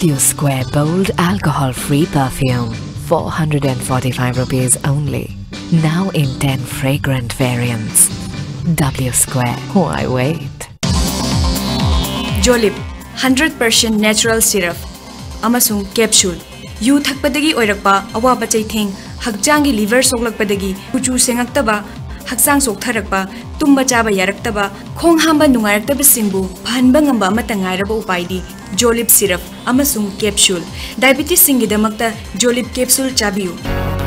W Square Bold Alcohol Free Perfume, four hundred and forty-five rupees only. Now in ten fragrant variants. W Square, why wait? Jolib, hundred percent natural syrup ꯑꯃꯁꯨꯡ capsule꯫ U ꯊꯛꯄꯗꯒꯤ ꯑꯣꯏꯔꯛꯄ ꯑꯋꯥꯕ ꯆꯩꯊꯦꯡ, ꯍꯛꯆꯥꯡꯒꯤ liver ꯁꯣꯛꯂꯛꯄꯗꯒꯤ ꯀꯨꯆꯨ ꯁꯦꯡꯉꯛꯇꯕ, ꯍꯛꯆꯥꯡ ꯆꯣꯛꯊꯔꯛꯄ, ꯇꯨꯝꯕ ꯆꯥꯕ ꯌꯥꯔꯛꯇꯕ, ꯈꯣꯡ ꯍꯥꯝꯕ ꯅꯨꯡꯉꯥꯏꯔꯛꯇꯕꯁꯤꯡꯕꯨ ꯐꯍꯟꯕ ꯉꯝꯕ ꯑꯃꯠꯇ ꯉꯥꯏꯔꯕ ꯎꯄꯥꯏꯗꯤ Jolib syrup ꯑꯃꯁꯨꯡ capsule꯫ Diabetesꯁꯤꯡꯒꯤꯗꯃꯛꯇ Jolib capsule ꯆꯥꯕꯤꯌꯨ꯫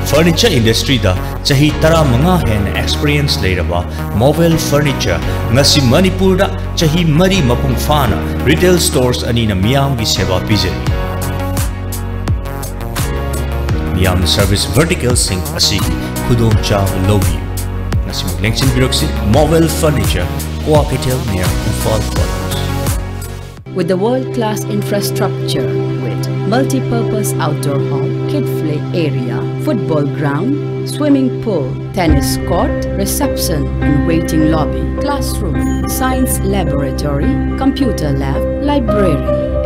Furniture industryꯗ ꯆꯍꯤ ꯇꯔꯥꯃꯉꯥ ꯍꯦꯟꯅ experience ꯂꯩꯔꯕ Mobile Furniture ꯉꯁꯤ ꯃꯅꯤꯄꯨꯔꯗ ꯆꯍꯤ ꯃꯔꯤ ꯃꯄꯨꯡ ꯐꯥꯅ retail stores ꯑꯅꯤꯅ ꯃꯤꯌꯥꯝꯒꯤ ꯁꯦꯕꯥ ꯄꯤꯖꯔꯤ꯫ ꯃꯤꯌꯥꯝꯅ service verticalꯁꯤꯡ ꯑꯁꯤꯒꯤ ꯈꯨꯗꯣꯡꯆꯥꯕ ꯂꯧꯕꯤꯌꯨ꯫ ꯉꯁꯤꯃꯛ ꯂꯦꯡꯁꯤꯟꯕꯤꯔꯛꯁꯤ, Mobile Furniture, Kwakeithel near Imphal Quarters꯫ With a world-class infrastructure with multi-purpose outdoor hall, kid play area, football ground, swimming pool, tennis court, reception and waiting lobby, classroom, science laboratory, computer lab, library,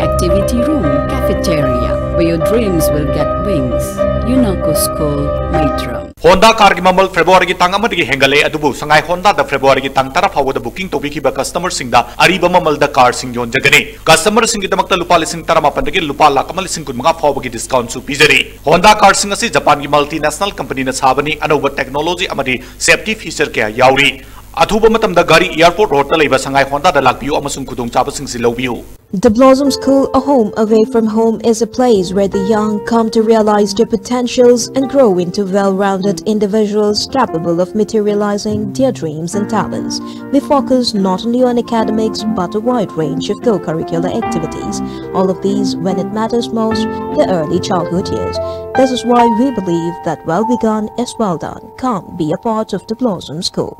activity room, cafeteria, where your dreams will get wings. Unako School, Maitram. Honda ꯀꯥꯔꯒꯤ ꯃꯃꯜ ꯐꯦꯕ꯭ꯔꯨꯋꯥꯔꯤꯒꯤ ꯇꯥꯡ ꯑꯃꯗꯒꯤ ꯍꯦꯟꯒꯠꯂꯦ, ꯑꯗꯨꯕꯨ ꯁꯉꯥꯏ ꯍꯣꯟꯗꯥꯗ ꯐꯦꯕ꯭ꯔꯨꯋꯥꯔꯤꯒꯤ ꯇꯥꯡ ꯇꯔꯥ ꯐꯥꯎꯕꯗ booking ꯇꯧꯕꯤꯈꯤꯕ customerꯁꯤꯡꯗ ꯑꯔꯤꯕ ꯃꯃꯜꯗ ꯀꯥꯔꯁꯤꯡ ꯌꯣꯟꯖꯒꯅꯤ꯫ Customerꯁꯤꯡꯒꯤꯗꯃꯛꯇ ꯂꯨꯄꯥ ꯂꯤꯁꯤꯡ ꯇꯔꯥꯃꯥꯄꯟꯗꯒꯤ ꯂꯨꯄꯥ ꯂꯥꯈ ꯑꯃ ꯂꯤꯁꯤꯡ ꯀꯨꯟꯃꯉꯥ ꯐꯥꯎꯕꯒꯤ discountꯁꯨ ꯄꯤꯖꯔꯤ꯫ ꯍꯣꯟꯗꯥ ꯀꯥꯔꯁꯤꯡ ꯑꯁꯤ ꯖꯄꯥꯟꯒꯤ multinational companyꯅ ꯁꯥꯕꯅꯤ, ꯑꯅꯧꯕ technology ꯑꯃꯗꯤ safety feature ꯀꯌꯥ ꯌꯥꯎꯔꯤ꯫ ꯑꯊꯨꯕ ꯃꯇꯝꯗ ꯒꯥꯔꯤ airport roadꯇ ꯂꯩꯕ ꯁꯉꯥꯏ ꯍꯣꯟꯗꯥꯗ ꯂꯥꯛꯄꯤꯌꯨ ꯑꯃꯁꯨꯡ ꯈꯨꯗꯣꯡꯆꯥꯕꯁꯤꯡꯁꯤ ꯂꯧꯕꯤꯌꯨ꯫ The Blossoms School, a home away from home, is a place where the young come to realize their potentials and grow into well-rounded individuals capable of materializing their dreams and talents. We focus not only on academics but a wide range of co-curricular activities. All of these, when it matters most, the early childhood years. This is why we believe that well begun is well done. Come be a part of the Blossom School.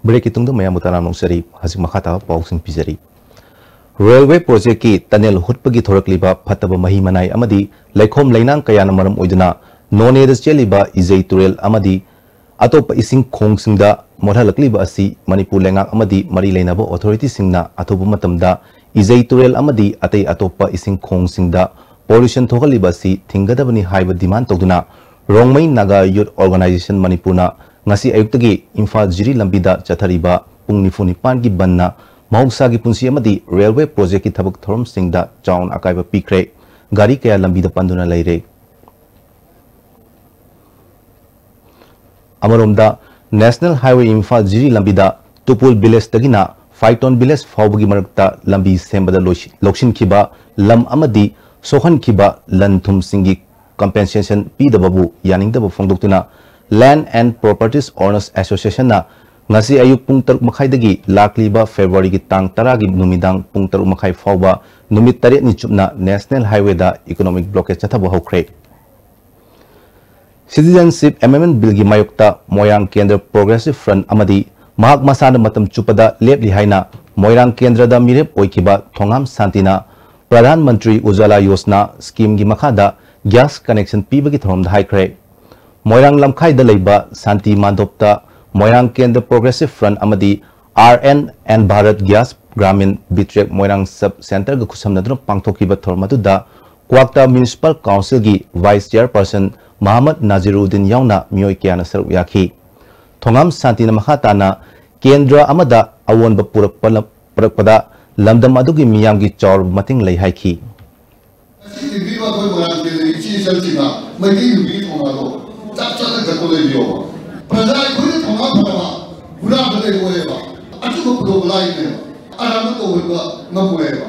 Breakꯀꯤ ꯇꯨꯡꯗ ꯃꯌꯥꯝꯕꯨ ꯇꯔꯥꯝꯅ ꯑꯣꯛꯆꯔꯤ꯫ ꯍꯧꯖꯤꯛ ꯃꯈꯥ ꯇꯥꯕ ꯄꯥꯎꯁꯤꯡ ꯄꯤꯖꯔꯤ꯫ Railway projectꯀꯤ tunnel ꯍꯨꯠꯄꯒꯤ ꯊꯣꯔꯛꯂꯤꯕ ꯐꯠꯇꯕ ꯃꯍꯤ ꯃꯅꯥꯏ ꯑꯃꯗꯤ ꯂꯩꯈꯣꯝ ꯂꯩꯅꯥꯡ ꯀꯌꯥꯅ ꯃꯔꯝ ꯑꯣꯏꯗꯨꯅ ꯅꯣꯅꯦꯗ ꯆꯦꯜꯂꯤꯕ ꯏꯖꯩ ꯇꯨꯔꯦꯜ ꯑꯃꯗꯤ ꯑꯇꯣꯞꯄ ꯏꯁꯤꯡ ꯈꯣꯡꯁꯤꯡꯗ ꯃꯣꯠꯍꯜꯂꯛꯂꯤꯕ ꯑꯁꯤ ꯃꯅꯤꯄꯨꯔ ꯂꯩꯉꯥꯛ ꯑꯃꯗꯤ ꯃꯔꯤ ꯂꯩꯅꯕ authorityꯁꯤꯡꯅ ꯑꯊꯨꯕ ꯃꯇꯝꯗ ꯏꯖꯩ ꯇꯨꯔꯦꯜ ꯑꯃꯗꯤ ꯑꯇꯩ ꯑꯇꯣꯞꯄ ꯏꯁꯤꯡ ꯈꯣꯡꯁꯤꯡꯗ pollution ꯊꯣꯛꯍꯜꯂꯤꯕ ꯑꯁꯤ ꯊꯤꯡꯒꯗꯕꯅꯤ ꯍꯥꯏꯕ demand ꯇꯧꯗꯨꯅ ꯔꯣꯡꯃꯩ ꯅꯥꯒꯥ ꯌꯨꯠ ꯑꯣꯔꯒꯅꯥꯏꯖꯦꯁꯟ ꯃꯅꯤꯄꯨꯔꯅ ꯉꯁꯤ ꯑꯌꯨꯛꯇꯒꯤ ꯏꯝꯐꯥꯜ ꯖꯤꯔꯤ ꯂꯝꯕꯤꯗ ꯆꯠꯊꯔꯤꯕ ꯄꯨꯡ ꯅꯤꯐꯨ ꯅꯤꯄꯥꯟꯒꯤ ꯕꯟꯅ ꯃꯍꯧꯁꯥꯒꯤ ꯄꯨꯟꯁꯤ ꯑꯃꯗꯤ ꯔꯦꯜꯋꯦ ꯄ꯭ꯔꯣꯖꯦꯛꯀꯤ ꯊꯕꯛ ꯊꯧꯔꯝꯁꯤꯡꯗ ꯆꯥꯎꯅ ꯑꯀꯥꯏꯕ ꯄꯤꯈ꯭ꯔꯦ꯫ ꯒꯥꯔꯤ ꯀꯌꯥ ꯂꯝꯕꯤꯗ ꯄꯟꯗꯨꯅ ꯂꯩꯔꯦ꯫ ꯑꯃꯔꯣꯝꯗ, National Highway ꯏꯝꯐꯥꯜ ꯖꯤꯔꯤ ꯂꯝꯕꯤꯗ ꯇꯨꯄꯨꯜ ꯚꯤꯂꯦꯖꯇꯒꯤꯅ ꯐꯥꯏꯇꯣꯟ ꯚꯤꯂꯦꯖ ꯐꯥꯎꯕꯒꯤ ꯃꯔꯛꯇ ꯂꯝꯕꯤ ꯁꯦꯝꯕꯗ ꯂꯣꯏꯁꯤ-, ꯂꯧꯁꯤꯟꯈꯤꯕ ꯂꯝ ꯑꯃꯗꯤ ꯁꯣꯛꯍꯟꯈꯤꯕ ꯂꯟ ꯊꯨꯝꯁꯤꯡꯒꯤ compensation ꯄꯤꯗꯕꯕꯨ ꯌꯥꯅꯤꯡꯗꯕ ꯐꯣꯡꯗꯣꯛꯇꯨꯅ Land and Properties Owners Associationꯅ ꯉꯁꯤ ꯑꯌꯨꯛ ꯄꯨꯡ ꯇꯔꯨꯛ ꯃꯈꯥꯏꯗꯒꯤ ꯂꯥꯛꯂꯤꯕ ꯐꯦꯕ꯭ꯔꯨꯋꯥꯔꯤꯒꯤ ꯇꯥꯡ ꯇꯔꯥꯒꯤ ꯅꯨꯃꯤꯗꯥꯡ ꯄꯨꯡ ꯇꯔꯨꯛ ꯃꯈꯥꯏ ꯐꯥꯎꯕ ꯅꯨꯃꯤꯠ ꯇꯔꯦꯠꯅꯤ ꯆꯨꯞꯅ National Highwayꯗ economic blockade ꯆꯠꯊꯕ ꯍꯧꯈ꯭ꯔꯦ꯫ Citizenship Amendment Billꯒꯤ ꯃꯥꯌꯣꯛꯇ ꯃꯣꯏꯔꯥꯡ ꯀꯦꯟꯗ꯭ꯔ Progressive Front ꯑꯃꯗꯤ ꯃꯍꯥꯛ ꯃꯁꯥꯅ ꯃꯇꯝ ꯆꯨꯞꯄꯗ ꯂꯦꯞꯂꯤ ꯍꯥꯏꯅ ꯃꯣꯏꯔꯥꯡ ꯀꯦꯟꯗ꯭ꯔꯗ ꯃꯤꯔꯦꯞ ꯑꯣꯏꯈꯤꯕ ꯊꯣꯉꯥꯝ ꯁꯥꯟꯇꯤꯅ ꯄ꯭ꯔꯙꯥꯟ ꯃꯟꯇ꯭ꯔꯤ ꯎꯖꯥꯂꯥ ꯌꯣꯖꯅꯥ schemeꯒꯤ ꯃꯈꯥꯗ gas connection ꯄꯤꯕꯒꯤ ꯊꯧꯔꯝꯗ ꯍꯥꯏꯈ꯭ꯔꯦ꯫ ꯃꯣꯏꯔꯥꯡ ꯂꯝꯈꯥꯏꯗ ꯂꯩꯕ ꯁꯥꯟꯇꯤ ꯃꯥꯟꯗꯣꯞꯇ ꯃꯣꯏꯔꯥꯡ ꯀꯦꯟꯗ꯭ꯔ Progressive Front ꯑꯃꯗꯤ R N N Bharat Gas Gramin Bitrek ꯃꯣꯏꯔꯥꯡ Sub Centreꯒ ꯈꯨꯠꯁꯝꯅꯗꯨꯅ ꯄꯥꯡꯊꯣꯛꯈꯤꯕ ꯊꯧꯔꯝ ꯑꯗꯨꯗ ꯀ꯭ꯋꯥꯛꯇ Municipal Councilꯒꯤ Vice Chairperson ꯃꯍꯃꯗ ꯅꯥꯖꯤꯔꯨꯗꯤꯟ ꯌꯥꯎꯅ ꯃꯤꯑꯣꯏ ꯀꯌꯥꯅ ꯁꯔꯨꯛ ꯌꯥꯈꯤ꯫ ꯊꯣꯉꯥꯝ ꯁꯥꯟꯇꯤꯅ ꯃꯈꯥ ꯇꯥꯅ ꯀꯦꯟꯗ꯭ꯔ ꯑꯃꯗ ꯑꯑꯣꯟꯕ ꯄꯨꯔꯛꯄ ꯂꯝ-, ꯄꯨꯔꯛꯄꯗ ꯂꯝꯗꯝ ꯑꯗꯨꯒꯤ ꯃꯤꯌꯥꯝꯒꯤ ꯆꯥꯎꯔꯕ ꯃꯇꯦꯡ ꯂꯩ ꯍꯥꯏꯈꯤ꯫ ꯉꯁꯤ ꯊꯤꯡꯕꯤꯕ ꯑꯩꯈꯣꯏ ꯃꯣꯏꯔꯥꯡ ꯀꯦꯟꯗ꯭ꯔꯒꯤ ꯏꯆꯦ ꯏꯆꯜꯁꯤꯡꯅ ꯃꯩꯇꯩ ꯅꯨꯄꯤꯒꯤ ꯊꯧꯅꯥꯗꯣ ꯆꯞ ꯆꯥꯅ ꯒꯠꯇꯣ ꯂꯩꯕꯤꯌꯣꯕ꯫ ꯄ꯭ꯔꯖꯥ ꯑꯩꯈꯣꯏꯅ ꯊꯧꯅꯥ ꯐꯅꯕ ꯍꯨꯔꯥꯟꯕ ꯂꯩꯔꯣꯏꯕ꯫ ꯑꯆꯨꯝꯕ ꯄꯨꯊꯣꯛꯄ ꯂꯥꯏꯕꯅꯦꯕ꯫ ꯑꯔꯥꯟꯕ ꯇꯧꯍꯟꯕ ꯉꯝꯃꯣꯏꯕ꯫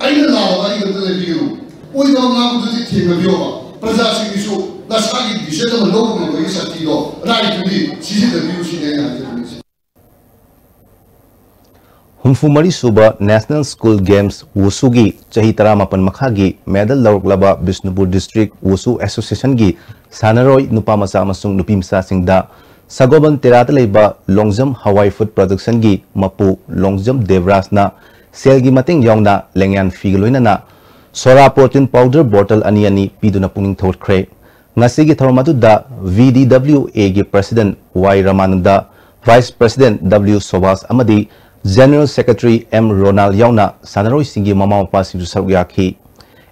ꯑꯩꯅ ꯂꯥꯜꯂꯕ ꯑꯩ ꯈꯛꯇ ꯂꯩꯕꯤꯒꯅꯨ꯫ ꯑꯣꯏꯗꯕ ꯉꯥꯡꯕꯗꯨꯗꯤ ꯊꯦꯡꯅꯕꯤꯌꯣꯕ꯫ ꯄ꯭ꯔꯖꯥꯁꯤꯡꯒꯤꯁꯨ ꯅꯁꯥꯒꯤ decision ꯑꯃ ꯂꯧꯕ ꯉꯝꯕꯒꯤ ꯁꯛꯇꯤꯗꯣ, rightꯇꯨꯗꯤ ꯁꯤꯖꯤꯟꯅꯕꯤꯌꯨ ꯁꯤꯅꯤ ꯑꯩꯅ ꯍꯥꯏꯖꯅꯤꯡꯉꯤꯁꯦ꯫ ꯍꯨꯝꯐꯨ ꯃꯔꯤ ꯁꯨꯕ National School Games Wushugꯤ ꯆꯍꯤ ꯇꯔꯥꯃꯥꯄꯟ ꯃꯈꯥꯒꯤ medal ꯂꯧꯔꯛꯂꯕ ꯕꯤꯁꯅꯨꯄꯨꯔ District Wushu Associationꯒꯤ ꯁꯥꯟꯅꯔꯣꯏ ꯅꯨꯄꯥ ꯃꯆꯥ ꯑꯃꯁꯨꯡ ꯅꯨꯄꯤ ꯃꯆꯥꯁꯤꯡꯗ ꯁꯒꯣꯜꯕꯟ ꯇꯦꯔꯥꯗ ꯂꯩꯕ ꯂꯣꯡꯖꯝ ꯍꯋꯥꯏ Food Productionꯒꯤ ꯃꯄꯨ ꯂꯣꯡꯖꯝ ꯗꯦꯕꯔꯥꯖꯅ ꯁꯦꯜꯒꯤ ꯃꯇꯦꯡ ꯌꯥꯎꯅ ꯂꯦꯡꯌꯥꯟ ꯐꯤꯒ ꯂꯣꯏꯅꯅ ꯁꯣꯔꯥ protein powder bottle ꯑꯅꯤ ꯑꯅꯤ ꯄꯤꯗꯨꯅ ꯄꯨꯛꯅꯤꯡ ꯊꯧꯒꯠꯈ꯭ꯔꯦ꯫ ꯉꯁꯤꯒꯤ ꯊꯧꯔꯝ ꯑꯗꯨꯗ V D W Aꯒꯤ President Y ꯔꯃꯥꯅꯟꯗ, Vice President W ꯁꯣꯕꯥꯁ ꯑꯃꯗꯤ General Secretary ꯑꯦꯝ ꯔꯣꯅꯥꯜ ꯌꯥꯎꯅ ꯁꯥꯟꯅꯔꯣꯏꯁꯤꯡꯒꯤ ꯃꯃꯥ ꯃꯄꯥꯁꯤꯡꯁꯨ ꯁꯔꯨꯛ ꯌꯥꯈꯤ꯫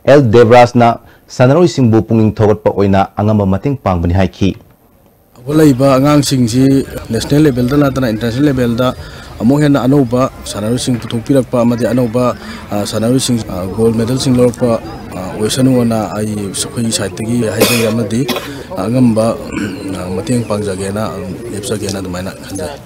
ꯑꯦꯜ ꯗꯦꯕ꯭ꯔꯥꯖꯅ ꯁꯥꯟꯅꯔꯣꯏꯁꯤꯡꯕꯨ ꯄꯨꯛꯅꯤꯡ ꯊꯧꯒꯠꯄ ꯑꯣꯏꯅ ꯑꯉꯝꯕ ꯃꯇꯦꯡ ꯄꯥꯡꯕꯅꯤ ꯍꯥꯏꯈꯤ꯫ ꯍꯧꯒꯠꯂꯛꯏꯕ ꯑꯉꯥꯡꯁꯤꯡꯁꯤ ꯅꯦꯁꯅꯦꯜ ꯂꯦꯚꯦꯜꯗ ꯅꯠꯇꯅ ꯏꯟꯇꯔꯅꯦꯁꯅꯦꯜ ꯂꯦꯚꯦꯜꯗ ꯑꯃꯨꯛ ꯍꯦꯟꯅ ꯑꯅꯧꯕ ꯁꯥꯟꯅꯔꯣꯏꯁꯤꯡ ꯄꯨꯊꯣꯛꯄꯤꯔꯛꯄ ꯑꯃꯗꯤ ꯑꯅꯧꯕ, ꯑ, ꯁꯥꯟꯅꯔꯣꯏꯁꯤꯡ, ꯑ, ꯒꯣꯜ ꯃꯦꯗꯜꯁꯤꯡ ꯂꯧꯔꯛꯄ, ꯑ, ꯑꯣꯏꯁꯅꯨꯑꯅ ꯑꯩ, ꯑꯩꯈꯣꯏꯒꯤ ꯁꯥꯏꯠꯇꯒꯤ ꯍꯥꯏꯖꯔꯤ ꯑꯃꯗꯤ ꯑꯉꯝꯕ, ꯑ, ꯃꯇꯦꯡ ꯄꯥꯡꯖꯒꯦꯅ, ꯑ, ꯂꯦꯞꯆꯒꯦꯅ ꯑꯗꯨꯃꯥꯏꯅ ꯈꯟꯖꯩ꯫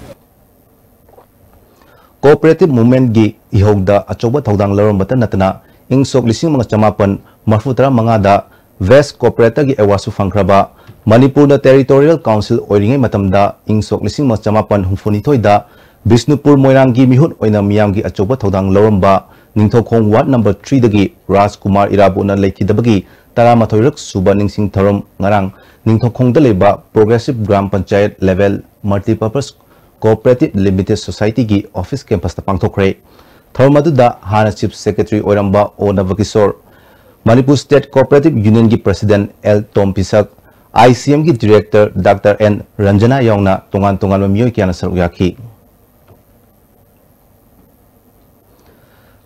Cooperative Movementꯀꯤ ꯏꯍꯧꯗ ꯑꯆꯧꯕ ꯊꯧꯗꯥꯡ ꯂꯧꯔꯝꯕꯇ ꯅꯠꯇꯅ, ꯏꯪ ꯁꯣꯛ ꯂꯤꯁꯤꯡ ꯑꯃꯒ ꯆꯃꯥꯄꯟ ꯃꯔꯤꯐꯨ ꯇꯔꯥ ꯃꯉꯥꯗ Best Cooperatorꯒꯤ awardꯁꯨ ꯐꯪꯈ꯭ꯔꯕ, ꯃꯅꯤꯄꯨꯔꯅ Territorial Council ꯑꯣꯏꯔꯤꯉꯩ ꯃꯇꯝꯗ, ꯏꯪ ꯁꯣꯛ ꯂꯤꯁꯤꯡ ꯑꯃꯒ ꯆꯃꯥꯄꯟ ꯍꯨꯝꯐꯨꯅꯤꯊꯣꯏꯗ ꯕꯤꯁꯅꯨꯄꯨꯔ ꯃꯣꯏꯔꯥꯡꯒꯤ ꯃꯤꯍꯨꯠ ꯑꯣꯏꯅ ꯃꯤꯌꯥꯝꯒꯤ ꯑꯆꯧꯕ ꯊꯧꯗꯥꯡ ꯂꯧꯔꯝꯕ ꯅꯤꯡꯊꯧꯈꯣꯡ ward number threeꯗꯒꯤ ꯔꯥꯖꯀꯨꯃꯥꯔ ꯏꯔꯥꯕꯣꯠꯅ ꯂꯩꯈꯤꯗꯕꯒꯤ ꯇꯔꯥꯃꯥꯊꯣꯏꯔꯛ ꯁꯨꯕ ꯅꯤꯡꯁꯤꯡ ꯊꯧꯔꯝ ꯉꯔꯥꯡ ꯅꯤꯡꯊꯧꯈꯣꯡꯗ ꯂꯩꯕ Progressive Gram Panchayat Level Multipurpose Cooperative Limited Societyꯒꯤ office campusꯇ ꯄꯥꯡꯊꯣꯛꯈ꯭ꯔꯦ꯫ ꯊꯧꯔꯝ ꯑꯗꯨꯗ ꯍꯥꯟꯅ Chief Secretary ꯑꯣꯏꯔꯝꯕ O Nabakishore, Manipur State Cooperative Unionꯒꯤ President ꯑꯦꯜ ꯇꯣꯝ ꯄꯤꯁꯛ, ICMꯒꯤ Director ꯗꯥꯛꯇꯔ ꯑꯦꯟ ꯔꯟꯖꯅꯥ ꯌꯥꯎꯅ ꯇꯣꯉꯥꯟ ꯇꯣꯉꯥꯟꯕ ꯃꯤꯑꯣꯏ ꯀꯌꯥꯅ ꯁꯔꯨꯛ ꯌꯥꯈꯤ꯫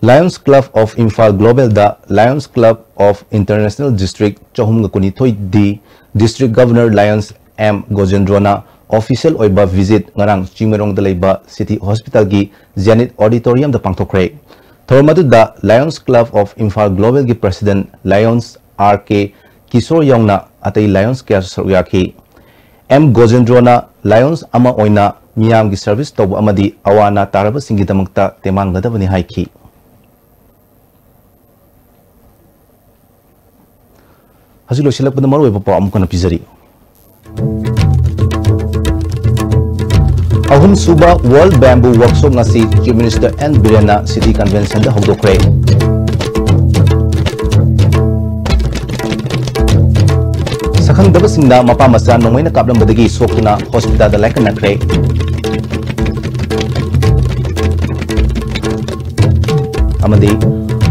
Lions Club of Imphal Globalꯗ Lions Club of International District ꯆꯍꯨꯝꯒ ꯀꯨꯟꯅꯤꯊꯣꯏ D District Governor Lions M ꯒꯣꯖꯦꯟꯗ꯭ꯔꯣꯅ official ꯑꯣꯏꯕ visit ꯉꯔꯥꯡ ꯆꯤꯡꯃꯩꯔꯣꯡꯗ ꯂꯩꯕ City Hospitalꯒꯤ Zenith Auditoriumꯗ ꯄꯥꯡꯊꯣꯛꯈ꯭ꯔꯦ꯫ ꯊꯧꯔꯝ ꯑꯗꯨꯗ Lions Club of Imphal Globalꯒꯤ President Lions R K Kishore ꯌꯥꯎꯅ ꯑꯇꯩ Lions ꯀꯌꯥꯁꯨ ꯁꯔꯨꯛ ꯌꯥꯈꯤ꯫ ꯑꯦꯝ ꯒꯣꯖꯦꯟꯗ꯭ꯔꯣꯅ Lions ꯑꯃ ꯑꯣꯏꯅ ꯃꯤꯌꯥꯝꯒꯤ service ꯇꯧꯕ ꯑꯃꯗꯤ ꯑꯋꯥ ꯑꯅꯥ ꯇꯥꯔꯕꯁꯤꯡꯒꯤꯗꯃꯛꯇ ꯇꯦꯃꯥꯡꯒꯗꯕꯅꯤ ꯍꯥꯏꯈꯤ꯫ ꯍꯧꯖꯤꯛ ꯂꯣꯏꯁꯤꯜꯂꯛꯄꯗ ꯃꯔꯨꯑꯣꯏꯕ ꯄꯥꯎ ꯑꯃꯨꯛ ꯍꯟꯅ ꯄꯤꯖꯔꯤ꯫ ꯑꯍꯨꯝꯁꯨꯕ World Bamboo Workshop ꯉꯁꯤ Chief Minister ꯑꯦꯟ ꯕꯤꯔꯦꯟꯅ City Conventionꯗ ꯍꯧꯗꯣꯛꯈ꯭ꯔꯦ꯫ ꯁꯛꯈꯪꯗꯕꯁꯤꯡꯅ ꯃꯄꯥ ꯃꯆꯥ ꯅꯣꯡꯃꯩꯅ ꯀꯥꯞꯂꯝꯕꯗꯒꯤ ꯁꯣꯛꯇꯨꯅ hospitalꯗ ꯂꯥꯏꯀꯠꯅꯈ꯭ꯔꯦ꯫ ꯑꯃꯗꯤ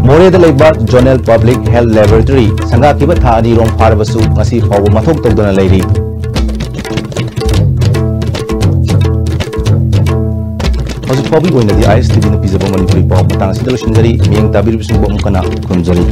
ꯃꯣꯔꯦꯗ ꯂꯩꯕ Zonal Public Health Laboratory ꯁꯪꯒꯥꯈꯤꯕ ꯊꯥ ꯑꯅꯤꯔꯣꯝ ꯐꯥꯔꯕꯁꯨ ꯉꯁꯤ ꯐꯥꯎꯕ ꯃꯊꯧ ꯇꯧꯗꯅ ꯂꯩꯔꯤ꯫ ꯍꯧꯖꯤꯛ ꯐꯥꯎꯕꯒꯤ ꯑꯣꯏꯅꯗꯤ ꯑꯥꯏ ꯑꯦꯁ ꯇꯤ ꯚꯤꯅ ꯄꯤꯖꯕ ꯃꯅꯤꯄꯨꯔꯤ ꯄꯥꯎ ꯃꯇꯥꯡ ꯑꯁꯤꯗ ꯂꯣꯏꯁꯤꯟꯖꯔꯤ꯫ ꯃꯤꯠꯌꯦꯡ ꯇꯥꯕꯤꯔꯤꯕꯁꯤꯡꯕꯨ ꯑꯃꯨꯛ ꯍꯟꯅ ꯈꯨꯔꯨꯝꯖꯔꯤ꯫